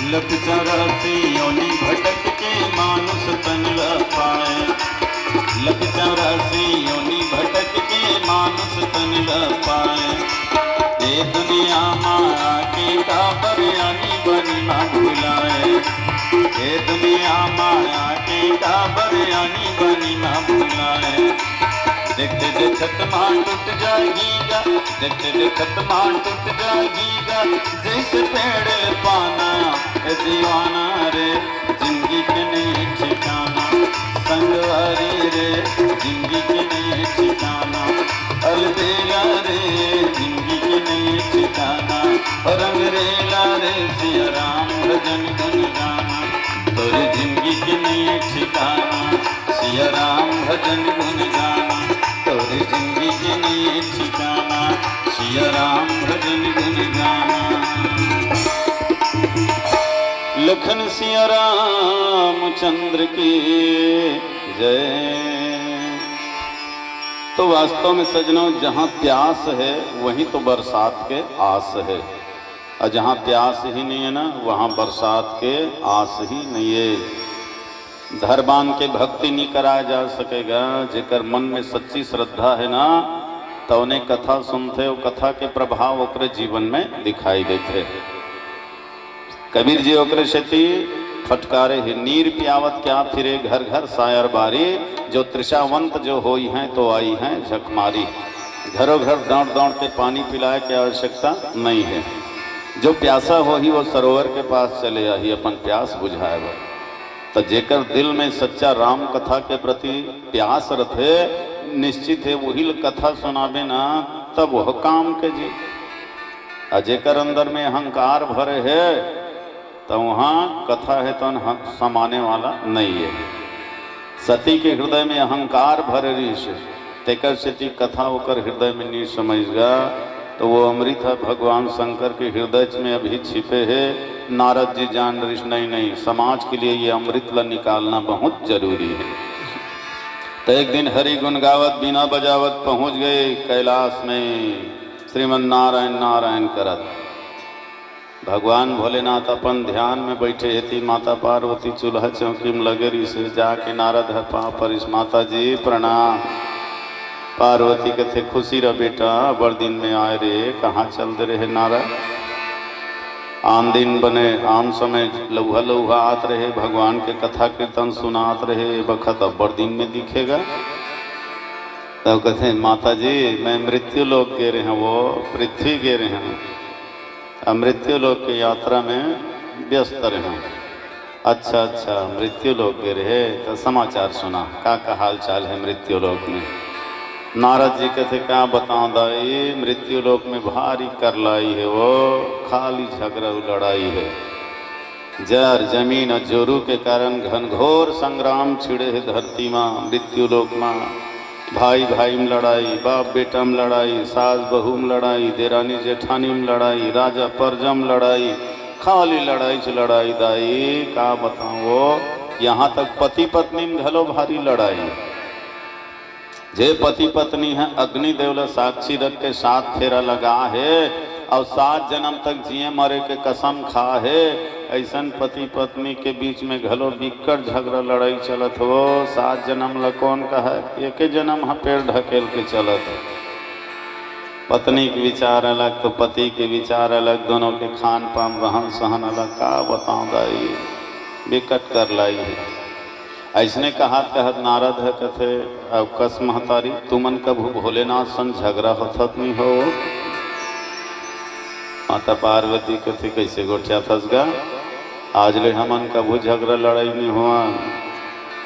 लख चौरासी योनि भटक के मानुष तन ल पाए। लख चौरासी योनि भटक के मानुष तन ल पाए। ए दुनिया मा आके काबर आनी बानी ना भुलाए। ए दुनिया मा आके काबर आनी बानी ना भुलाए। देखते देखत मा टूट जाही गा, देखते देखत मा टूट जाही गा, जैसे पेड़ ले पाना। ए दीवाना रे, जिंदगी के नई ठिकाना। संगवारी रे, जिंदगी के नई ठिकाना। अलबेला रे, जिंदगी के नई ठिकाना। रंग रेला रे, सिया राम भजन गुन गाना। तोर जिंदगी के नई ठिकाना, सिया राम भजन गुन गाना। तोर जिंदगी के नई ठिकाना, सिया राम भजन गुन गाना। लखन सिया रामचंद्र की जय। तो वास्तव में सजनों, जहाँ प्यास है, वहीं तो बरसात के आस है, और जहाँ प्यास ही नहीं है ना, वहाँ बरसात के आस ही नहीं है। धरबान के भक्ति नहीं कराया जा सकेगा। जेकर मन में सच्ची श्रद्धा है ना, त ओने कथा सुनथे, वो कथा के प्रभाव ओकरे जीवन में दिखाई देथे। कबीर जी ओकरे सेती फटकारे हे, "नीर पियावत क्या फिरे घर घर सायर बारी, जो तृषावंत जो होई हैं तो आई हैं झकमारी।" घरों घर दौड़ दौड़ के पानी पिलाए के आवश्यकता नहीं है। जो प्यासा होही, वो सरोवर के पास चले आही अपन प्यास बुझाए बर। त जेकर दिल में सच्चा राम कथा के प्रति प्यास रथे, निश्चित है वही ल कथा सुनाबे ना, तब वह काम के जी। आ जेकर अंदर में अहंकार भरे है, त वहाँ कथा है तन ह-, समाने वाला नहीं है। सती के हृदय में अहंकार भरे रहिस, तेकर सेती कथा ओकर हृदय में नहीं समझ गा, तो वो अमृत ह भगवान शंकर के हृदय में अभी छिपे हे। नारद जी जान रहिस, नहीं, नहीं, समाज के लिए ये अमृत ला निकालना बहुत जरूरी है। तो एक दिन हरि गुण गावत, बीना बजावत पहुंच गए कैलाश में, श्रीमन नारायण नारायण करत। भगवान भोलेनाथ अपन ध्यान में बैठे हे, ती माता पार्वती चूल्हा चौकी में लगे रहिस हे। जाके नारद ह पाँव परिस, "माता जी प्रणाम।" पार्वती कथे, "खुशी रह बेटा, बड़ दिन में आए रे, कहाँ चल दे रहे नारद? आन दिन बने, आन समय लौहा लौहा आत रहे, भगवान के कथा कीर्तन सुनात रहे, ए बखत अब्बड़ दिन में दिखेगा।" तब कथे, "माता जी, मैं मृत्यु लोक गे रहे हूँ, वो पृथ्वी गे रहे हूँ, अब मृत्यु लोक के यात्रा में व्यस्त रहे हूँ।" "अच्छा, अच्छा, मृत्यु लोक गे रहे, तो समाचार सुना, का का हाल चाल है मृत्यु लोक में?" नारद जी कथे, "का बताऊं दाई, मृत्यु लोक में भारी करलाई है, वो खाली झगड़ा अउ लड़ाई है। जर जमीन अउ जोरू के कारण घनघोर संग्राम छिड़े हे धरती मा, मृत्यु लोक मा। भाई भाई में लड़ाई, बाप बेटा में लड़ाई, सास बहू में लड़ाई, देरानी जेठानी में लड़ाई, राजा परजा में लड़ाई, खाली लड़ाई च लड़ाई दाई, का बताऊं वो, यहाँ तक पति पत्नी में घलो भारी लड़ाई।" जे पति पत्नी ह अग्निदेव ल साक्षी रख के सात फेरा लगा हे अउ सात जन्म तक जिए मरे के कसम खा हे, अइसन पति पत्नी के बीच में घलो बिक्कट झगड़ा लड़ाई चलत हो। सात जन्म ल कोन कहय, एके जन्म ह पेड़ ढकेल के चलत हे। पत्नी के विचार अलग तो पति के विचार अलग, दोनों के खान पान, रहन सहन अलग, का बताऊं दाई, बिकट करलाई हे। अइसने कहत कहत नारद ह कथे, "अब कस महतारी, तुमन कभू भोलेनाथ सन झगड़ा होथत नहीं हो?" माता पार्वती कथे, "कइसे गोठियाथस गा? आज ले हमन कभू झगड़ा लड़ाई नहीं हुआ।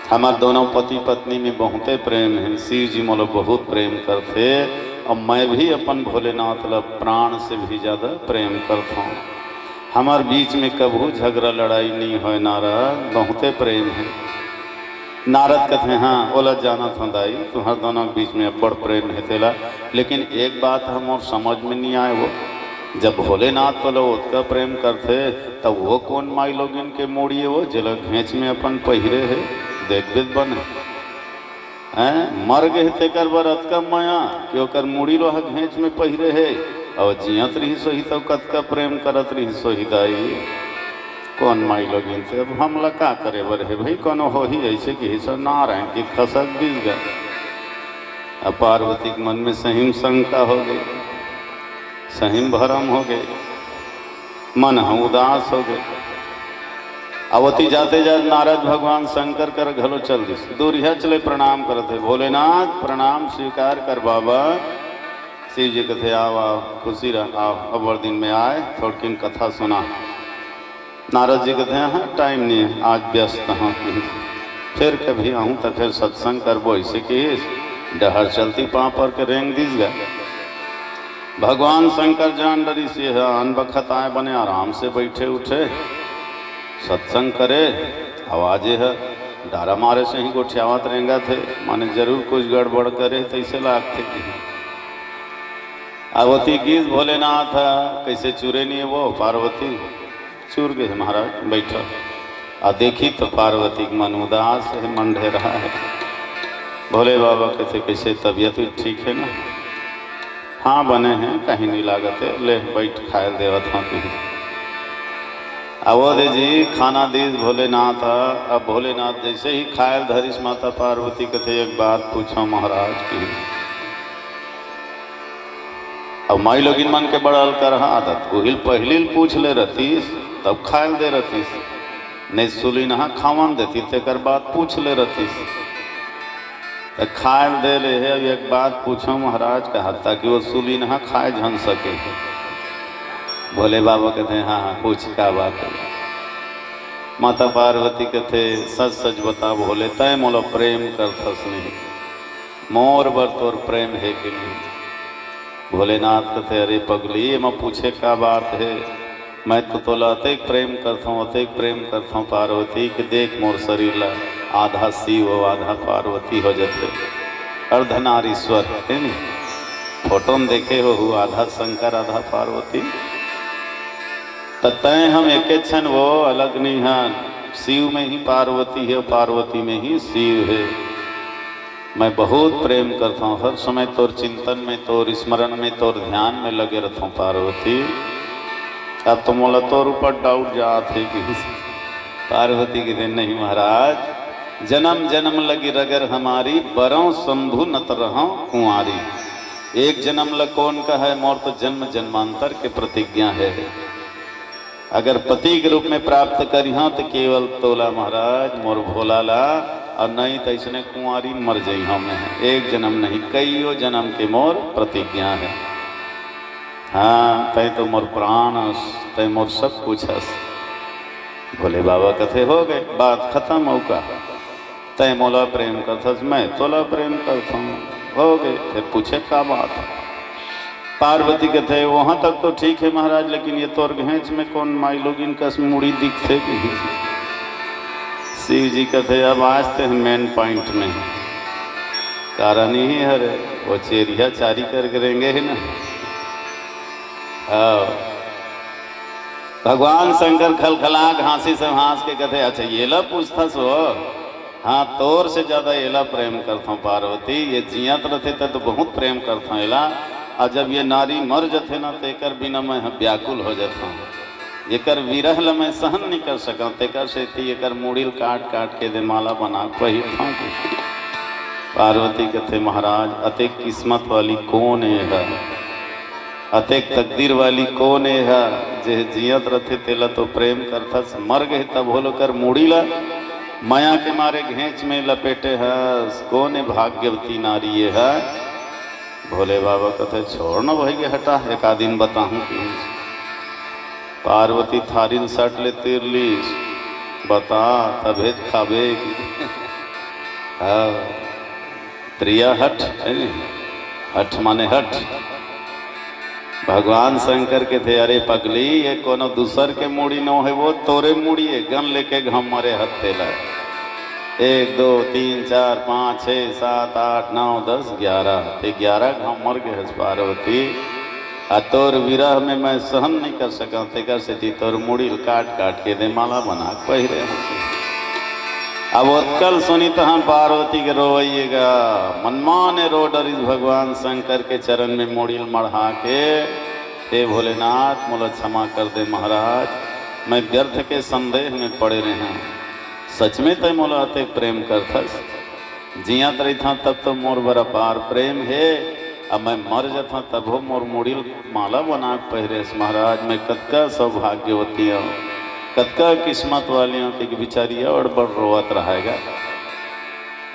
हमर दोनों पति पत्नी में बहुते प्रेम हे, शिव जी मोला बहुत प्रेम करथे, अउ मैं भी अपन भोलेनाथ ला प्राण से भी ज्यादा प्रेम करथौं। हमर बीच में कभू झगड़ा लड़ाई नहीं होय नारद, बहुते प्रेम हे।" नारद कथे, "हाँ, ओला जानत हौं दाई, तुहर दोनों के बीच में अब्बड़ प्रेम हे तेला, लेकिन एक बात ह मोर समझ में नहीं आय वो, जब भोलेनाथ तोला ओतका प्रेम करथे, तब वो कोन माई लोगिन के मुड़ी ए वो, जेला घेंच में अपन पहिरे हे, देखबे त बने। हैं, मर गे हे तेकर बर अतका मया कि ओकर मुड़ी ल ओह घेंच में पहिरे हे, अउ जियत रिहिस होही तब कतका प्रेम करत रिहिस होही दाई।" कोन माई लोगिन ते, अब हमला का करे बर हे भई, कोनो होही अइसे किहिस अउ नारायण की खसक दिस गा। अब पार्वती के मन में सही म शंका हो गे, सही म भरम हो गे, मन ह उदास हो गे। अब ओती जाते जात नारद भगवान शंकर कर घलो चल दिस, दूरिहा चले प्रणाम करत हे, "भोलेनाथ प्रणाम स्वीकार कर बाबा।" शिव जी कथे, "आव, आव, खुशी रह, आव, अब्बड़ दिन में आय, थोड़किन कथा सुना।" नारद जी कथे, "हाँ, टाइम नहीं है, आज व्यस्त हूँ, फिर कभी आहूँ त फिर सत्संग करबो," अइसे किहिस, डहर चलती पाँव पर के रेंग दिस गा। भगवान शंकर जान डरिस ये ह आन बखत आय, बने आराम से बइठे उठे, सत्संग करे, अउ आज ये ह डारा मारे सही गोठियावत रेंगत हे, माने जरूर कुछ गड़बड़ करे तइसे लागथे। अब ओती गिस भोलेनाथ ह, कइसे चुरे नहीं वो पार्वती, चूर गे हे महाराज, बइठा। अउ देखिस त पार्वती के मन उदास हे, मन डेरा हे। भोले बाबा कथे, "कइसे तबीयत भी ठीक हे ना?" "हाँ, बने हे, कहीं नहीं लागत हे, ले बइठ, खाय ल देवत हौं तुही।" अब ओ दे जी, खाना दिस भोलेनाथ ह। अब भोलेनाथ जइसे ही खाय ल धरिस, माता पार्वती कथे, "एक बात पूछौं महाराज," किहिस। अब माई लोगिन मन के बड़ा अलकरहा आदत, उही ल पहिली ल पूछ ले रहतिस, तब खाय ल दे रहतिस। नहीं सुलिनहा खावन देतिस, तेकर बाद पूछ ले रहतिस। त खाय ल दे ले हे, अब एक बात पूछौं महाराज, कहत, ताकि वो सुलिनहा खाय झन सके। भोले बाबा कथे, "हाँ, हाँ, पूछ, का बात हे?" माता पार्वती कथे, "सच सच बता भोले, तैं मोला प्रेम करथस नहीं?" मोर बर तोर प्रेम हे कि नहीं? भोलेनाथ कथे, "अरे पगली, एमा पूछे का बात हे? मैं तो तोला अतेक प्रेम करथौं, अतेक प्रेम करथौं पार्वती, कि देख मोर शरीर ला, आधा शिव अउ आधा पार्वती हो जथे, अर्धनारीश्वर, हे नी? फोटो में देखे होहू, आधा शंकर, आधा पार्वती। त तैं हम एके छन वो, अलग नहीं हन, शिव में ही पार्वती हे, पार्वती में ही शिव हे।" मैं बहुत प्रेम करथौं, हर समय तोर चिंतन में, तोर स्मरण में, तोर ध्यान में लगे रहथौं पार्वती। अब तो मोला तोर ऊपर डाउट जात हे कि पार्वती कथे, "नहीं महाराज, जन्म जन्म लगी रगर हमारी, बरौं शंभु नत रहौं कुंवारी।" एक जन्म ल कोन कहय, मोर तो जन्म जन्मांतर के प्रतिज्ञा हे। अगर पति के रूप में प्राप्त करिहौं त केवल तोला महाराज, मोर भोला ला, अउ नहीं त अइसने कुंवारी मर जइहौं मैं। एक जनम नहीं, कइयो जनम के मोर प्रतिज्ञा हे। हाँ, तैं तो मोर प्राण अस, तैं मोर सब कुछ अस। भोले बाबा कथे, "हो गे, बात खतम, अउ का? तैं मोला प्रेम करथस, मैं तोला प्रेम करथौं, हो गे।" फेर पूछे, "का बात?" पार्वती कथे, "वहां तक तो ठीक हे महाराज, लेकिन ये तोर घेंच में कोन माईलोगिन कस मुड़ी दिखथे?" कहिथे। शिव जी कथे, "अब आज ते हम main point में हन, कारण इही हरे, वो चेरिहा चारी करके रेंगे हे ना।" हाँ। भगवान शंकर खलखला के हाँसी से हाँस के कथे, "अच्छा, एला पूछथस वो? हाँ, तोर से ज्यादा एला प्रेम करथौं पार्वती, ये जियत रथे त तो बहुत प्रेम करथौं एला, अउ जब ये नारी मर जथे ना, त एकर बिना मैं ह व्याकुल हो जथौं। एकर विरह ल मैं सहन नइ कर सकौं, तेकर सेती एकर मुड़ी ल काट काट के दे माला बना के पहिरथौं।" पार्वती कथे, "महाराज, अतेक किस्मत वाली कोन ए ह? अतेक तकदीर वाली कोन ए ह, जे जियत रथे तेला तो प्रेम करथस, मर गे तभो ले ओकर मुड़ी ल मया के मारे घेंच में लपेटे हस? कोन ए भाग्यवती नारी ए ह?" भोले बाबा कथे, "छोड़ न भई गे, हटा, एकादिन बताहूं।" कि पार्वती थारी ल सट ले तीर लीस, "बता, तभे त खाबे।" कि हाँ, प्रिया हठ, हे नी? हठ माने हठ। भगवान शंकर कथे, "अरे पगली, ये कोनो दूसर के मुड़ी नो हे, वो तोरे मुड़ी ए, गन लेके घम मरे हस तेला। एक, दो, तीन, चार, पाँच, छः, सात, आठ, नौ, दस, ग्यारह, ते ग्यारह घम मर गे हस पार्वती, अउ तोर विरह में मैं सहन नइ कर सकौं, तेकर सेती तोर मुड़ी ल काट काट के दे माला बना के पहिरे हौं।" अब ओतका ल सुनिस तहन पार्वती के रोवई गा, मनमाने रो डरिस भगवान शंकर के चरण में मुड़ी ल मढ़ा के, "हे भोलेनाथ, मोला क्षमा कर दे महाराज, मैं व्यर्थ के संदेह में पड़े रहेंव। सच में तैं मोला अतेक प्रेम करथस? जियत रहिथौं तब तो मोर बर अपार प्रेम हे, अब मैं मर जथौं तभो मोर मुड़ी ल माला बना के पहिरेस महाराज, मैं कतका सौभाग्यवती हौं, कतका किस्मत वाली हौं।" कि बिचारी अब्बड़ रोवत रहय गा।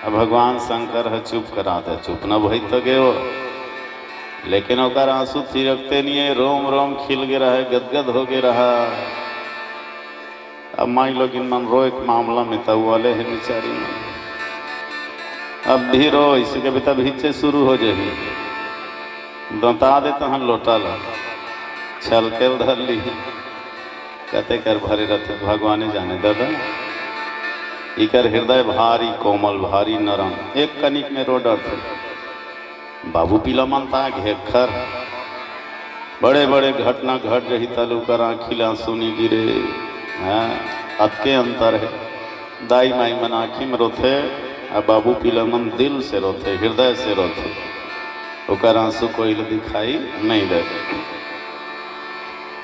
अब भगवान शंकर ह चुप करा दे, चुप न भई त गे ओ, लेकिन ओकर आंसू थिरकते नइ हे, रोम रोम खिल गे रहय, गदगद हो गे रहय। अब माईलोगिन मन रोए के मामला में तउवाले हे बिचारी मन। अब भी रो, इसे के भी तब हिच्चे शुरू हो जाही। दंता दे तहन लोटा ला, छलके ल धर ली। कते कर भरे रथे भगवाने जाने दादा। इकर हृदय भारी कोमल, भारी नरम, एक कनिक में रो डरथे। बाबू पीला मन ता घेखर। बड़े बड़े घटना घट जही तलू कर आँखी ला आंसू नी गिरे। हाँ, अतके अंतर हे। दाई माई मन आँखी में रोथे, आ बाबू पीला मन दिल से रोथे, हृदय से रोथे। ओकर आंसू कोई ल दिखाई नहीं दे।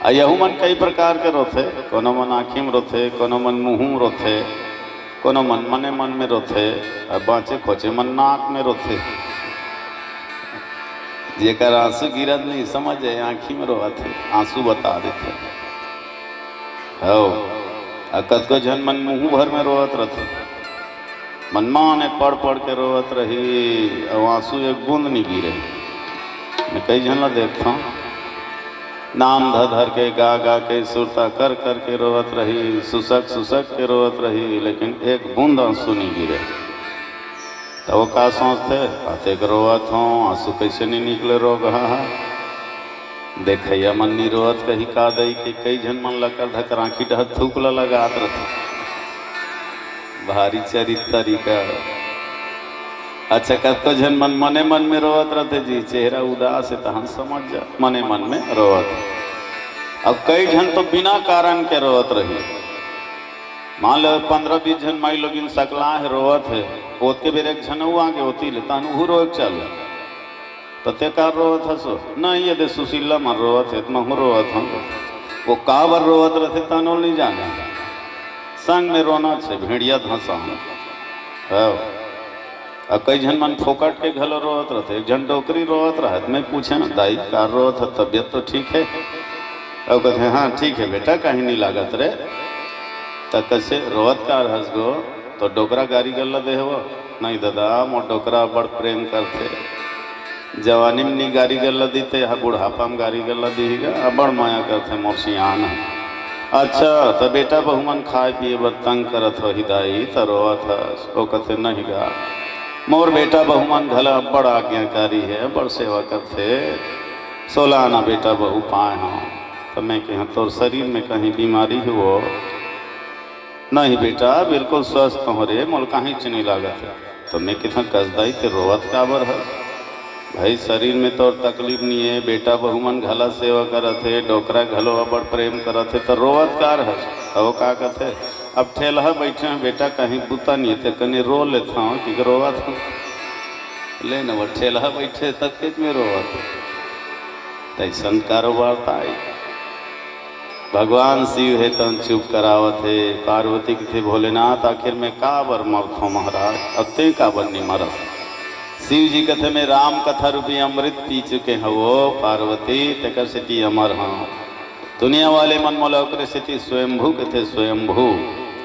आ यहू मन कई प्रकार के रोथे, कोनो मन आँखी में रोथे, कोनो मन मुँह में रोथे, कोनो मन मने मन में रोथे, आ बाँचे खोचे मन नाक में रोथे। जेकर आंसू गिरत नहीं समझ जाए, आँखी में रोवत हे, आंसू बता देथे। हव, आ कतको झन मन मुँह भर में रोवत रथे, मनमाने पड़ पड़ के रोवत रही, अउ आंसू एक बूंद नहीं गिरे। मैं कई झन ला देखथौं, नाम धर धर के, गा गा के, सुरता कर कर के रोवत रही, सुसक सुसक के रोवत रही, लेकिन एक बूंद आंसू नहीं गिरे। त वो का सोचथे, "अतेक रोवत हौं, आंसू कैसे नहीं निकले रोगहा हा?" देखइया मन नहीं रोवत कही का दई के, कई झन मन लकर धकर आँखी डहर थूक ल लगात रथे। भारी चरित्र तरीका। अच्छा, कतको झन मन मने मन में रोवत रथे जी, चेहरा उदास हे, तहन समझ जा, मने मन में रोवत हे। अब कई झन तो बिना कारण के रोवत रही। मान लो, पंद्रह बीस झन माईलोगिन सकला हे, रोवत हे, ओतके बेर एक झन अउ आगे ओती ले, तहन उहू रोए के चालू। त ते का रोवत हस ओ? नहीं, ये दे सुशीला मन रोवत हे, त महूँ रोवत हौं। वो काबर रोवत रथे, तहन ओ नहीं जाने। संग में रोना छे, भेड़िया धंसा हूँ। हव। आ कई झन मन फोकट के घलो रोवत रथे। एक झन डोकरी रोवत रहत, मैं पूछे ना, "दाई, का रोवत ह? तबियत तो ठीक हे?" अउ कथे, "हाँ, ठीक हे बेटा, कहीं नहीं लागत रे।" त कसे रोवत का रहस गो? तो डोकरा गारी गल्ला दे हव? नहीं ददा, मोर डोकरा बड़ प्रेम करथे। जवानी में नी गारी गल्ला दीते, यहाँ बुढ़ापा में गारी गल्ला दीही गा, बड़ माया करथे मोर सियान। अच्छा, त बेटा बहू मन खाए पिए बर तंग करत होही दाई, त रोवत हस? ओ कथे, नहीं गा, मोर बेटा बहू मन घला बड़ आज्ञाकारी हे, बड़ सेवा करथे। सोला आना बेटा बहू पाए हंव। त मैं कहेंव, तोर शरीर में कहीं बीमारी हे वो? नहीं बेटा, बिल्कुल स्वस्थ हंव रे, मोला काहीच नहीं लागत हे। तो मैं कहेंव, कस दाई, ते रोवत काबर हस? भाई, शरीर में तोर तकलीफ नहीं हे, बेटा बहू मन घला सेवा करत हे, डोकरा घलो अबड़ प्रेम करत हे, तो रोवत कार हस? तो वो का कथे, अब ठेलहा बैठे हंव बेटा, कहीं बुता नहीं हे, ते कने रो लेथंव, कि रोवत हंव। ले न, वो ठेलहा बैठे, तब के में रोवत हे। तैसन कारोबार ताई। भगवान शिव हे तन चुप करावत हे। पार्वती कथे, भोलेनाथ, आखिर में काबर मरथंव महाराज? अब ते काबर नी मरस? शिव जी कथे, मैं राम कथा रूपी अमृत पी चुके हंव वो पार्वती, तेकर सेती अमर हंव। दुनिया वाले मन मोला ओकरे सेती स्वयंभू कथे, स्वयंभू,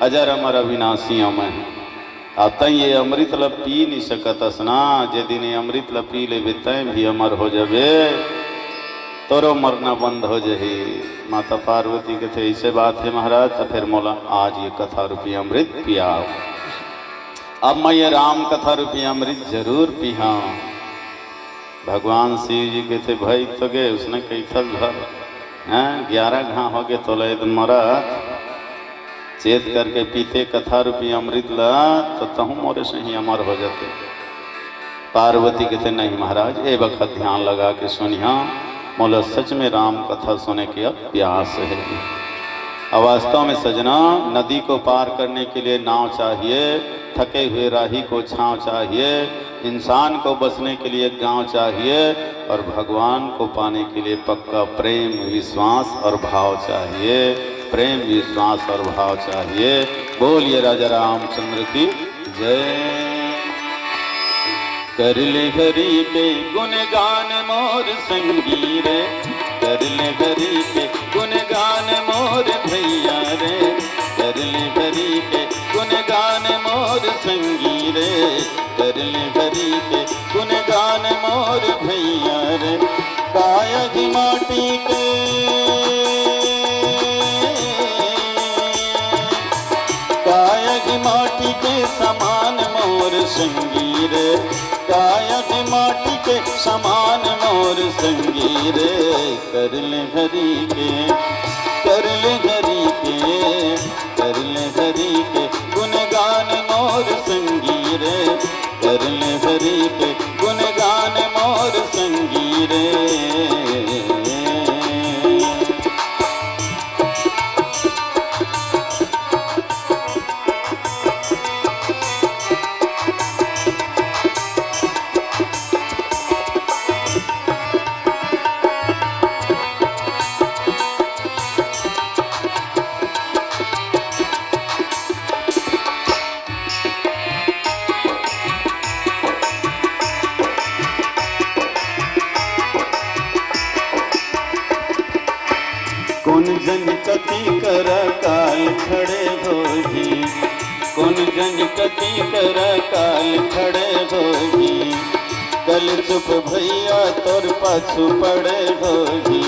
अजर अमर अविनाशी अमय हंव। अब तैं ये अमृत ल पी नी सकत अस ना, जे दिन ये अमृत ल पी लेबे, तैं भी अमर हो जाबे, तोरो मरना बंद हो जाही। माता पार्वती कथे, ऐसे बात हे महाराज, त फिर मोला आज ये कथा रूपी अमृत पियाव। अब मैं ये राम कथा रूपी अमृत जरूर पीहा। भगवान शिव जी कथे, भाई तो गे, उसने कही थस भर, हैं, ग्यारह घाव हो गे तोला एकदम मरत, चेत करके पीते कथा रूपी अमृत ला, तो तहूँ मोरे सही अमर हो जाते। पार्वती कथे, नहीं महाराज, ए बखत ध्यान लगा के सुनिहा, मोला सच में राम कथा सुने के अब प्यास हे। अब वास्तव में सजना, नदी को पार करने के लिए नाव चाहिए, थके हुए राही को छांव चाहिए, इंसान को बसने के लिए गांव चाहिए और भगवान को पाने के लिए पक्का प्रेम, विश्वास और भाव चाहिए। प्रेम, विश्वास और भाव चाहिए। बोलिए राजा रामचंद्र की जय। कर ले हरि के गुणगान मोर संगी रे, कर ले हरि के गुणगान मोर भैया रे, कर ले हरि के गुणगान मोर संगी रे, कर ले हरि के गुणगान मोर भैया रे। काया की माटी के, काया की माटी के समान मोर संगी रे, काया की माटी के समान मोर संगी रे। कर ले हरि के, कर ले हरि के, कर ले हरि के गुणगान मोर संगी रे, कर ले हरि के गुणगान मोर संगी रे। कोन जनी कती करा काल खड़े होही, कोन जनी कती करा काल खड़े होही। कल चुप भैया तोर पाछू पड़े होही,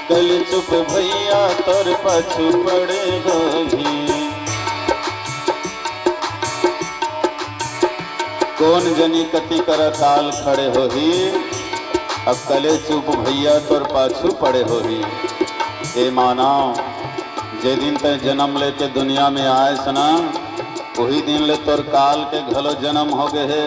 कल चुप भैया तोर पाछू पड़े होही। कोन जनी कती करा काल खड़े होही, अब कले चुप भैया तोर पाछू पड़े होही। ए मानव, जे दिन तैं जन्म लेके दुनिया में आयस ना, वही दिन ले तोर काल के घलो जन्म हो गए हे।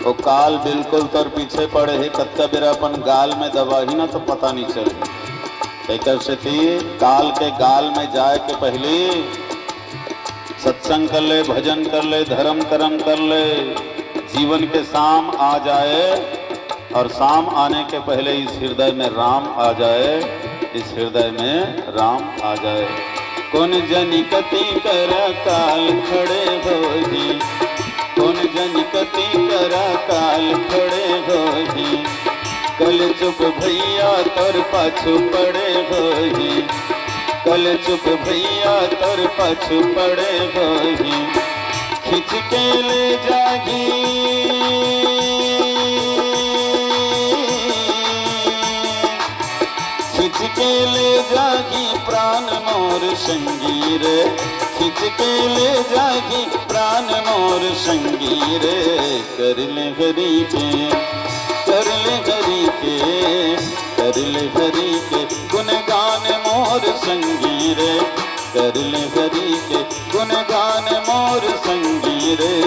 वो काल बिल्कुल तोर पीछे पड़े हे, कतका बेरा अपन गाल में दबाही ना तो पता नहीं चलही। तेकर सेती काल के गाल में जाए के पहली सत्संग कर ले, भजन कर ले, धर्म कर्म कर ले, जीवन के शाम आ जाए और शाम आने के पहले इस हृदय में राम आ जाए, इस हृदय में राम आ जाए। कोन जनी कती करा काल खड़े होही, कोन जनी कती करा काल खड़े होही। कल चुप भैया तोर पाछू पड़े होही, कल चुप भैया तोर पाछू पड़े होही। खिंच के ले जाही, खिंच के ले जाही प्राण मोर संगी रे, खिंच के ले जाही प्राण मोर संगी रे। कर ले हरि के, कर ले हरि के, कर ले हरि के गुणगान मोर संगी रे, कर ले हरि के गुणगान मोर संगी रे।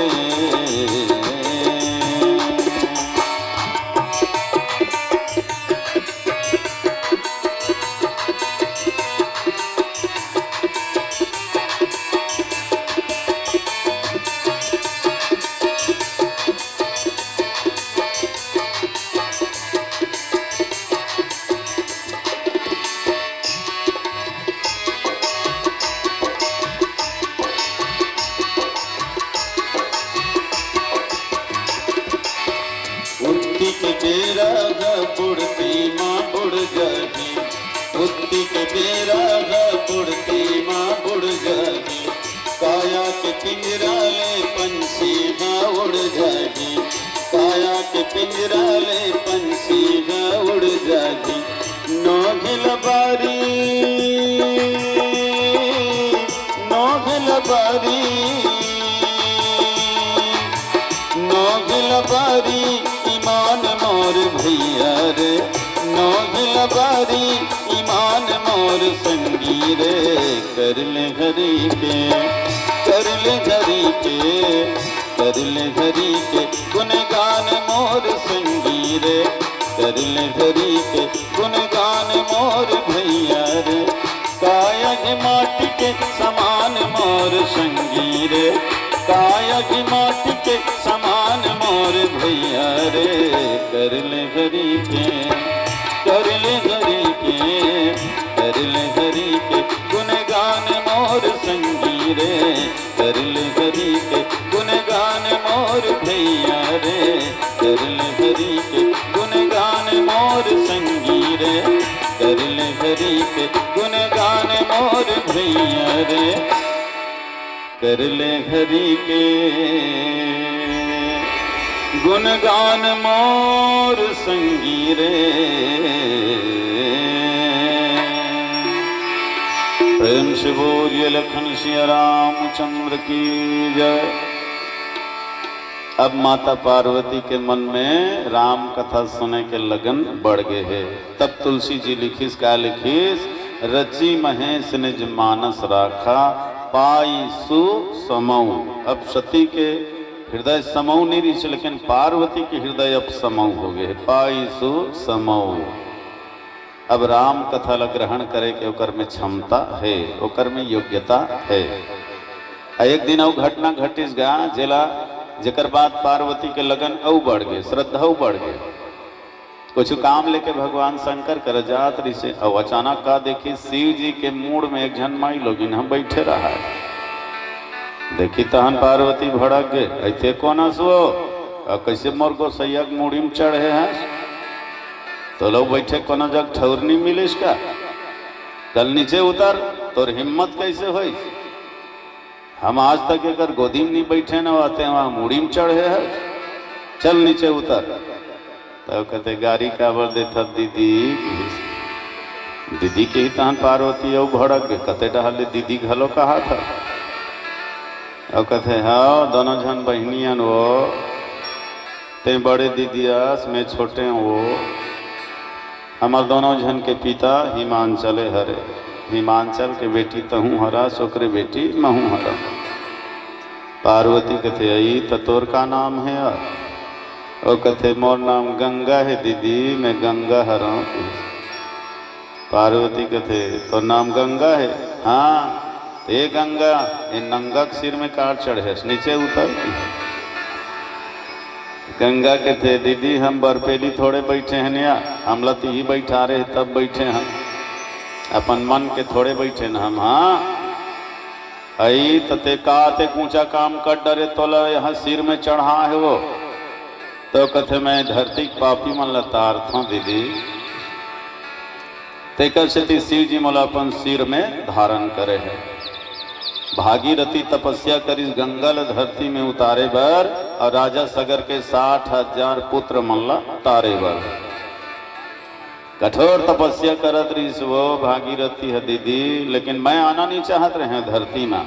उत्ती के बेरा ह बुड़ती माँ बुड़ जाही, उत्ती के बेरा ह बुड़ती माँ बुड़ जाही। काया के पिंजरा ले पंछी ह उड़ जाही, काया के पिंजरा ले पंछी ह उड़ जाही। नोघिल बारी, नोघिल बारी, नोघिल बारी ईमान मोर भैया रे, नोघिल बारी ईमान मोर संगी रे। कर ले हरि के, कर ले हरि के, कर ले हरि के गुणगान मोर संगी रे, कर ले हरि के गुणगान मोर भैया रे। काया के माटी के समान मोर संगी रे, काया के माटी के समान मोर भैया रे। कर ले हरि के, कर ले हरि के, कर ले हरि के गुणगान मोर संगी रे, कर ले हरि के गुणगान मोर भैया रे, कर ले हरि के गुणगान मोर संगी रे, कर ले हरि के गुणगान मोर भैया रे, कर ले हरि के गुणगान मोर संगी रे। प्रेम से बोलिए लखन सिया रामचंद्र की जय। अब माता पार्वती के मन में राम कथा सुने के लगन बढ़ गे हे। तब तुलसी जी लिखिस, का लिखिस? रचि महेश निज मानस राखा, पाई सु समऊ। अब सती के हृदय समऊ नहीं रहिस, लेकिन पार्वती के हृदय अब समऊ हो गे, पाई सु समऊ। अब राम कथा ला ग्रहण करे के ओकर में क्षमता हे, ओकर में योग्यता हे। आ एक दिन अउ घटना घटिस गा, जेला, जेकर बाद पार्वती के लगन अउ बढ़ गे, श्रद्धा अउ बढ़ गे। कुछ काम लेके भगवान शंकर कर जात रहिसे, अउ अचानक का देखिस, शिव जी के मूड़ में एक झन माई लोगिन ह बइठे रहय। देखिस तहन पार्वती भड़क गे, "अइते कोन हस वो? अउ कइसे मोर गोसइया के मूड़ी में चढ़े हस? तोला बइठे कोनो जग ठउर नइ मिलिस का? चल नीचे उतर, तोर हिम्मत कइसे होइस? हम आज तक एकर गोदी में नइ बइठे न, अउ तें हा मूड़ी में चढ़े हस। चल नीचे उतर।" तब कथे, "गारी काबर देथस दीदी?" दीदी कही तहन पार्वती अउ भड़क गे, कते डहर ले दीदी घलो कहत हस। अउ कथे, "हव, दोनों झन बहिनी अन वो, तें बड़े दीदी अस, मैं छोटे वो। हमर दोनों झन के पिता हिमांचले हरे, हिमांचल के बेटी तहूँ हरस, ओकरे बेटी महूँ हरँव।" पार्वती कथे, "अई, त तोर का नाम हे?" अउ कथे, "मोर नाम गंगा हे दीदी, मैं गंगा हरँव।" पार्वती कथे, "तोर नाम गंगा हे?" "हाँ।" "ए गंगा, ए नंगा के सिर में का चढ़े हस, नीचे उतर।" गंगा कथे, "दीदी, हम बरपेली थोड़े बइठे हन या, हमला तिही बइठारे हे तब बइठे हन, अपन मन के थोड़े बइठे हन हम।" "हाँ।" "अई, त तें का, तें ऊँचा काम कर डरे, तोला यहाँ सिर में चढ़ा हे वो?" तो कथे, "मैं धरती के पापी मन ला तारथँव दीदी, तेकर सेती शिव जी मोला अपन सिर में धारण करे हे।" भागीरथी तपस्या करिस गंगा ल धरती में उतारे बर, अउ राजा सगर के साठ हजार पुत्र मन ल तारे बर। कठोर तपस्या करत रहिस वो भागीरथी ह दीदी, लेकिन मैं आना नहीं चाहत रहे धरती में।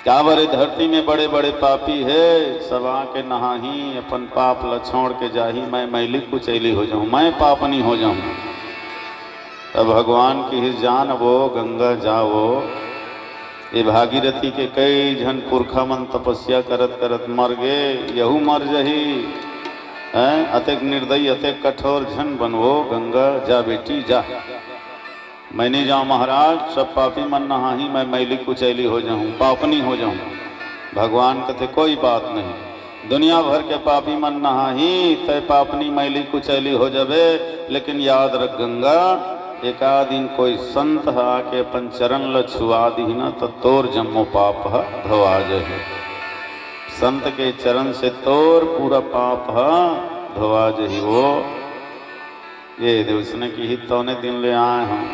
काबर ए धरती में बड़े-बड़े पापी हे, सब आके नहाही, अपन पाप ल छोड़ के जाही, मैं मैली कुचैली हो जाहूँ, मैं पापनी हो जाहूँ। तब भगवान किहिस, "जा न वो गंगा, जा वो।" ए भागीरथी के कई झन पुरखा मन तपस्या करत करत मर गे, यहू मर जही। हैं? अतेक निर्दयी, अतेक कठोर झन बन वो गंगा, जा बेटी जा। मैं नहीं जाऊं महाराज, सब पापी मन नहाही, मैं मैली कुचैली हो जाऊं, पापनी हो जाऊं। भगवान कथे, "कोई बात नहीं, दुनिया भर के पापी मन नहाही, तय पापनी मैली कुचैली हो जाबे, लेकिन याद रख गंगा, एका दिन कोई संत ह आके अपन चरण ल छुआ दिही ना, त तोर जम्मो पाप ह धोआ जाही। संत के चरण से तोर पूरा पाप ह धोआ जाही।" वो ये देवसने की ही तौने दिन ले आए हूँ।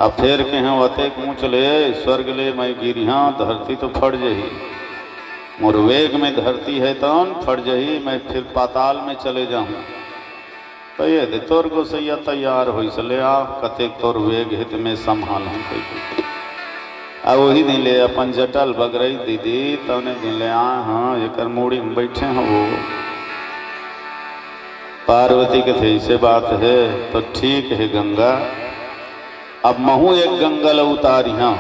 अब फेर के हैं अतेक ऊंच ले, स्वर्ग ले मैं गिरिहा, धरती तो फट जही। मोर वेग में धरती है तौन फट जही, मैं फिर पाताल में चले जाहूँ। तो ये दे तोर गोसैया तैयार होइस ले आ, कतेक तोर वेग है ते मैं संभालहूँ कहिके। आ वही दिन ले अपन जटल बगरई दीदी, तौने दिन ले आए हाँ, एकर मूड़ी में बैठे हैं वो। पार्वती कथे, "ऐसे बात है तो ठीक है गंगा, अब महू एक गंगा ल उतारिहा।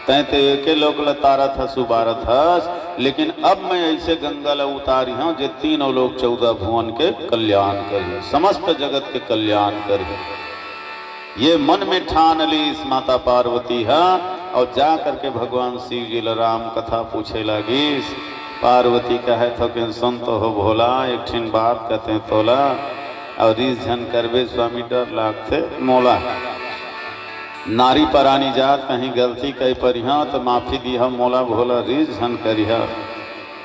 तैं तो एके लोक ल तारत हस, उबारत हस, लेकिन अब मैं ऐसे गंगा ल उतारिहा जे तीनों लोक चौदह भुवन के कल्याण करही, समस्त जगत के कल्याण करही।" ये मन में ठान लीस माता पार्वती ह, अउ जा करके भगवान शिव जी ल राम कथा पूछे लागिस। पार्वती कहत हो कि, "संत हो भोला, एक ठिन बात कहते तोला, अउ रीस झन करबे स्वामी, डर लागथे मोला। नारी परानी जात कहीं गलती कई परिहा त माफी दिहा मोला भोला, रीस झन करिहा।"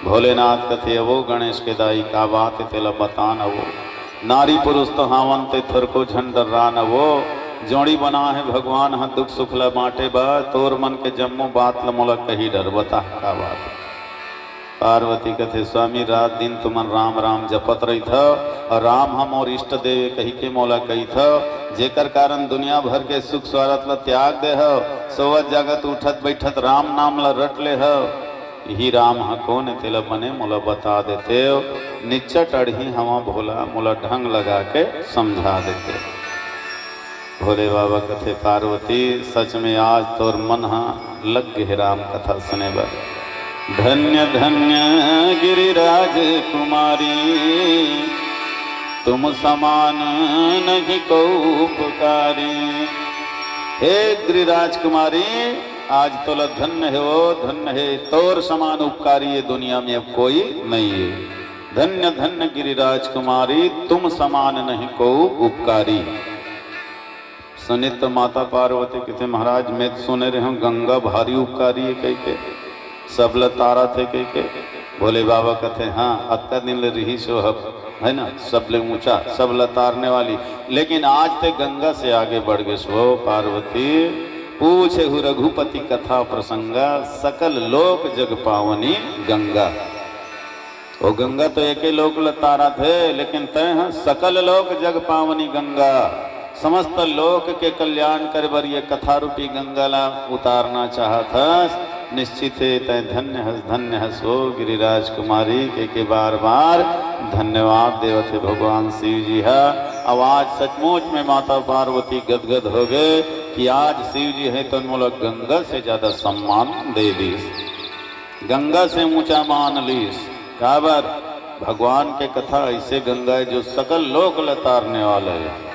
भोलेनाथ कथे, "अवो गणेश के दाई, का बात हे तेला बता न वो। नारी पुरुष तो हावन ते थोरको झन डर्रा न वो। जोड़ी बना हे भगवान ह दुख सुख ल बांटे बर, तोर मन के जम्मो बात ल मोला कही डर, बता का बात हे?" पार्वती कथे, "स्वामी, रात दिन तुमन राम राम जपत रहिथव, अउ राम ह मोर इष्ट देव ए कहिके मोला कहिथव, जेकर कारण दुनिया भर के सुख स्वारथ ल त्याग दे हव, सोवत जागत उठत बैठत राम नाम ल रट ले हव। इही राम ह कोन ए तेला बने मोला बता देतेव, निच्चट अड़ही हवा भोला, मोला ढंग लगा के समझा देतेव।" भोले बाबा कथे, "पार्वती, सच में आज तोर मन ह लग गे हे राम कथा सुने बर। धन्य धन्य गिरिराज कुमारी, तुम समान नहीं को उपकारी।" हे गिरिराज कुमारी, आज तोला धन्य हे वो, धन्य हे, तोर समान उपकारी ये दुनिया में अब कोई नहीं है। धन्य धन्य गिरिराज कुमारी, तुम समान नहीं को उपकारी। सुनित तो माता पार्वती कथे, "महाराज, मैं तो सुने रहे हूँ गंगा भारी उपकारी है कहिके, सब ल तारत हे कहिके।" भोले बाबा कथे, "हाँ, अतका दिन ले रहिस वो, है ना, सबले ऊंचा, सब ल तारने वाली, लेकिन आज ते गंगा से आगे बढ़ गे सो पार्वती।" पूछे हु रघुपति कथा प्रसंगा, सकल लोक जग पावनी गंगा। वो गंगा तो एके लोक ल तारत हे, लेकिन तैं ह सकल लोक जग पावनी गंगा, समस्त लोक के कल्याण करे बर ये कथा रूपी गंगा ला उतारना चाहत हस। निश्चित हे तैं धन्य हस, धन्य हस ओ गिरिराज कुमारी। के के बार बार धन्यवाद देवत हे भगवान शिव जी ह। अब आज सचमुच में माता पार्वती गदगद हो गे कि आज शिव जी हे तन मोला गंगा से ज्यादा सम्मान दे दीस। गंगा से ऊंचा मान लीस। काबर? भगवान के कथा ऐसे गंगा है जो सकल लोक ल तारने वाला है,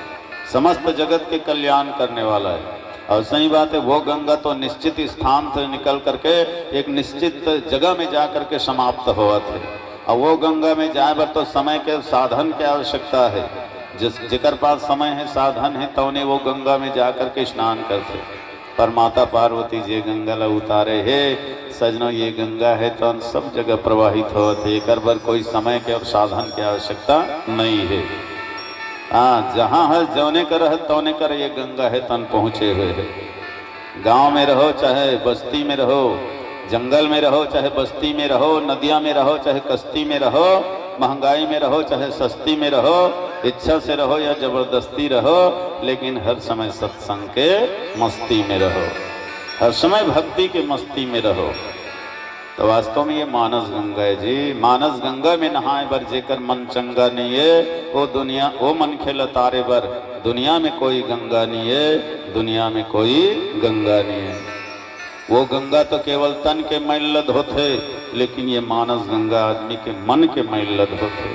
समस्त जगत के कल्याण करने वाला है। और सही बात है, वो गंगा तो निश्चित स्थान से निकल करके एक निश्चित जगह में जा करके समाप्त होवत है। और वो गंगा में जाए बर तो समय के, साधन के आवश्यकता है। जिस, जेकर पास समय है, साधन है, तौने वो गंगा में जा करके स्नान करथे। पर माता पार्वती जे गंगा ला उतारे हे, सजनो, ये गंगा हे तौन सब जगह प्रवाहित होवत हे, एकर बर कोई समय के और साधन के आवश्यकता नहीं हे। हाँ, जहाँ हस, जौने कर हस, तौने कर ये गंगा हे तौन पहुँचे हुए हे। गांव में रहो चाहे बस्ती में रहो, जंगल में रहो चाहे बस्ती में रहो, नदिया में रहो चाहे कश्ती में रहो, महंगाई में रहो चाहे सस्ती में रहो, इच्छा से रहो या जबरदस्ती रहो, लेकिन हर समय सत्संग के मस्ती में रहो, हर समय भक्ति के मस्ती में रहो। तो वास्तव में ये मानस गंगा है जी। मानस गंगा में नहाए बर जेकर मन चंगा नहीं है, वो दुनिया, वो मनखे ल तारे बर दुनिया में कोई गंगा नहीं है, दुनिया में कोई गंगा नहीं है। वो गंगा तो केवल तन के मैल ल धोथे, लेकिन ये मानस गंगा आदमी के मन के मैल ल धोथे।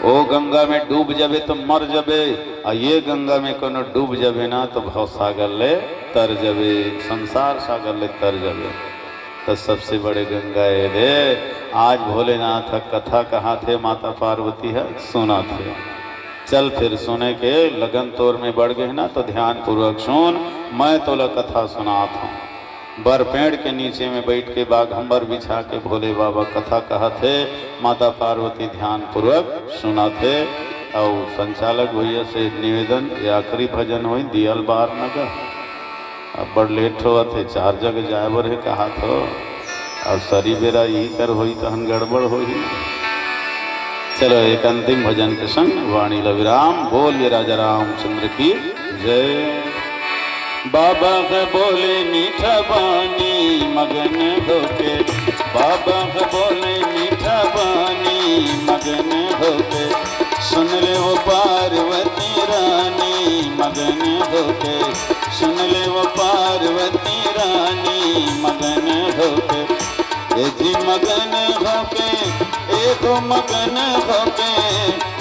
ओ गंगा में डूब जबे तो मर जबे, आ ये गंगा में कोनो डूब जबे ना तो भव सागर ले तर जबे, संसार सागर ले तर जबे। तो सबसे बड़े गंगा ए रे। आज भोलेनाथ ह कथा कहाथे, माता पार्वती ह सुनाथे। चल फिर सुने के लगन तोर में बढ़ गए ना, तो ध्यान पूर्वक सुन, मैं तोला कथा सुनात हूँ। बर पेड़ के नीचे में बैठ के बाघंबर बिछा के भोले बाबा कथा कहत हे, माता पार्वती ध्यान पूर्वक सुनत हे। अउ संचालक भैया से निवेदन, ये आखिरी भजन होई, दियल बार न गा। अब बड़ लेट होवत हे, चार जगह जाए बर हे कहात हो, अउ सरी बेरा यही कर होई तहन गड़बड़ होई। चलो, एक अंतिम भजन के संग वाणी ल विराम। बोलिए राजा रामचंद्र की जय। बाबा ह बोले मीठा बानी मगन होके, बाबा ह बोले मीठा बानी मगन होके, सुन ले वो पार्वती रानी मगन होके, सुन ले वो पार्वती रानी मगन होके। ए जी मगन होके, ए हो मगन होके,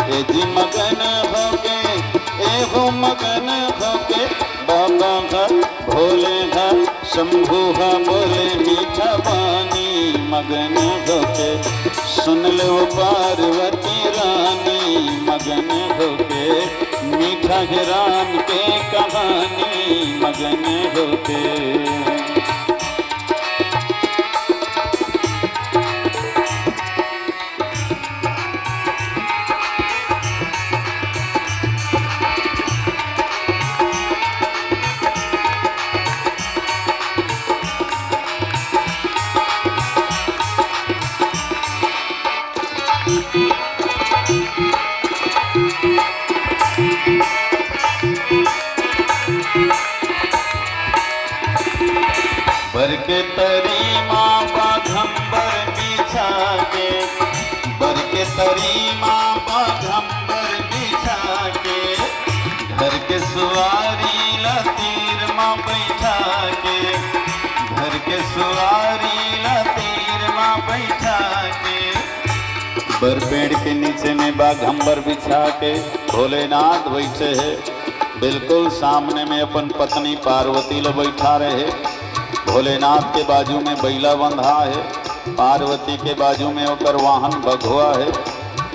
ए जी मगन होके, ए हो मगन होके, बाबा ह भोले ह शंभू ह बोले मीठा बानी मगन होके, सुन ले वो पार्वती रानी मगन होके, मीठा हे राम के कहानी मगन होके। बर के तरी मा बाघंबर बिछा के, बर के तरी मा बाघंबर बिछा के, घर के सुवारी ला तीर मा बैठा के, घर के सुवारी ला तीर मा बैठा के। बर पेड़ के नीचे में बाघंबर बिछा के भोलेनाथ बैठे हे। बिल्कुल सामने में अपन पत्नी पार्वती ल बैठा रहे। भोलेनाथ के बाजू में बइला बंधा हे, पार्वती के बाजू में ओकर वाहन बघवा हे।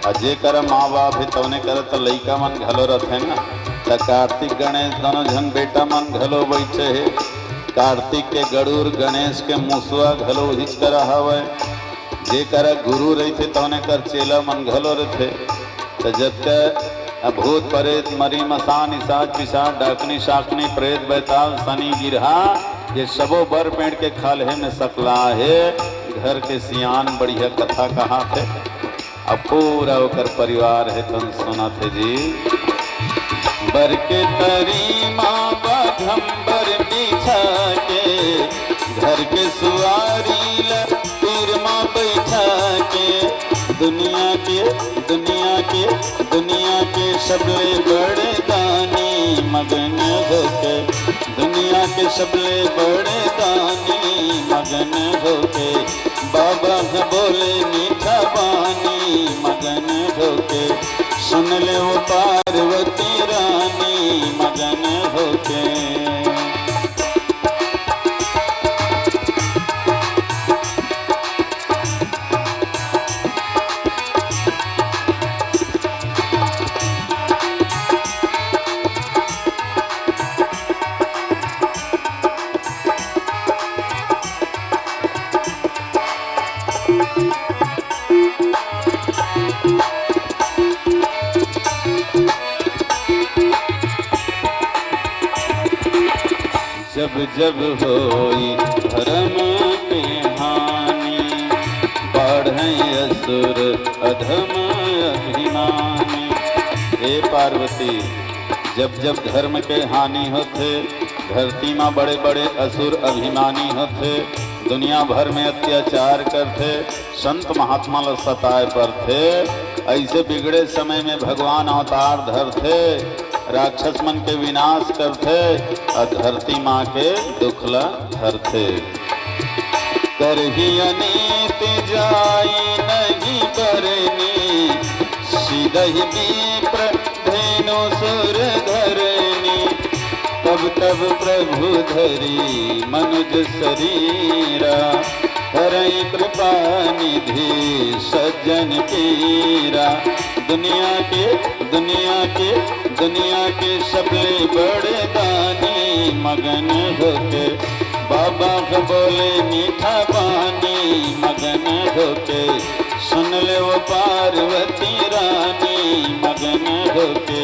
अउ जेकर माँ बाप हे तउने कर त लइका मन घलो रथे ना, त कार्तिक गणेश दोनों झन बेटा मन घलो बैठे हे। कार्तिक के गरुड़, गणेश के मुसवा घलो हिच करा हवय। जेकर गुरु रहिथे तउने कर चेला मन घलो रहिथे। त जतका भूत परेत, मरी मसान, इसाच पिसाच, डाकनी शाकनी, प्रेत बैताल, सनी गिरहा, ये सबो बर पेड़ के खलहे में सकला हे। घर के सियान बढ़िया कथा कहाथे। अब पूरा ओकर परिवार हे तन सुनत हे जी। बर के तरी मा बाघंबर बिछा के, घर के सुवारी ल तीर मा बैठा के, दुनिया के, दुनिया के, दुनिया के सबले बड़े दानी मगन होके, दुनिया के सबले बड़े दानी मगन होके, बाबा ह बोले मीठा बानी मगन होके, सुन ले वो पार्वती रानी मगन होके। जब जब होई धर्म के हानि, बाढ़ै असुर अधम अभिमानी। हे पार्वती, जब जब धर्म के हानि होथे, धरती मा बड़े बड़े असुर अभिमानी होथे, दुनिया भर में अत्याचार करथे, संत महात्मा ल सताए परथे, ऐसे बिगड़े समय में भगवान अवतार धरथे, राक्षस मन के विनाश करथे अउ धरती माँ के दुख ल हरथे। करही अनीति जाई नहीं बरनी, सीधही विप्र धेनु सुर धरनी। तब तब प्रभु धरी मनुज सरीरा, हरै कृपा निधि सज्जन पीरा। दुनिया के, दुनिया के, दुनिया के सबले बड़े दानी, मगन होके बाबा के बोले मीठा बानी। मगन होके सुन ले वो पार्वती रानी, मगन होके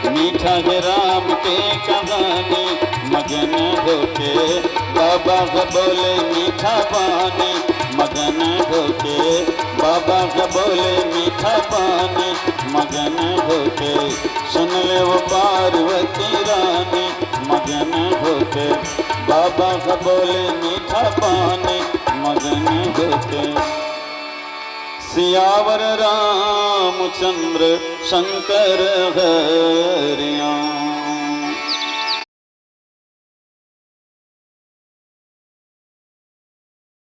मीठा है राम के कहानी। मगन होके बाबा के बोले मीठा बानी, मगन होके बाबा के बोले मीठा बानी। मगन होके सुन ले वो पार्वती रानी, मगन होके बाबा के बोले मीठा पानी। मगन होके सियावर रामचंद्र शंकर हरिया।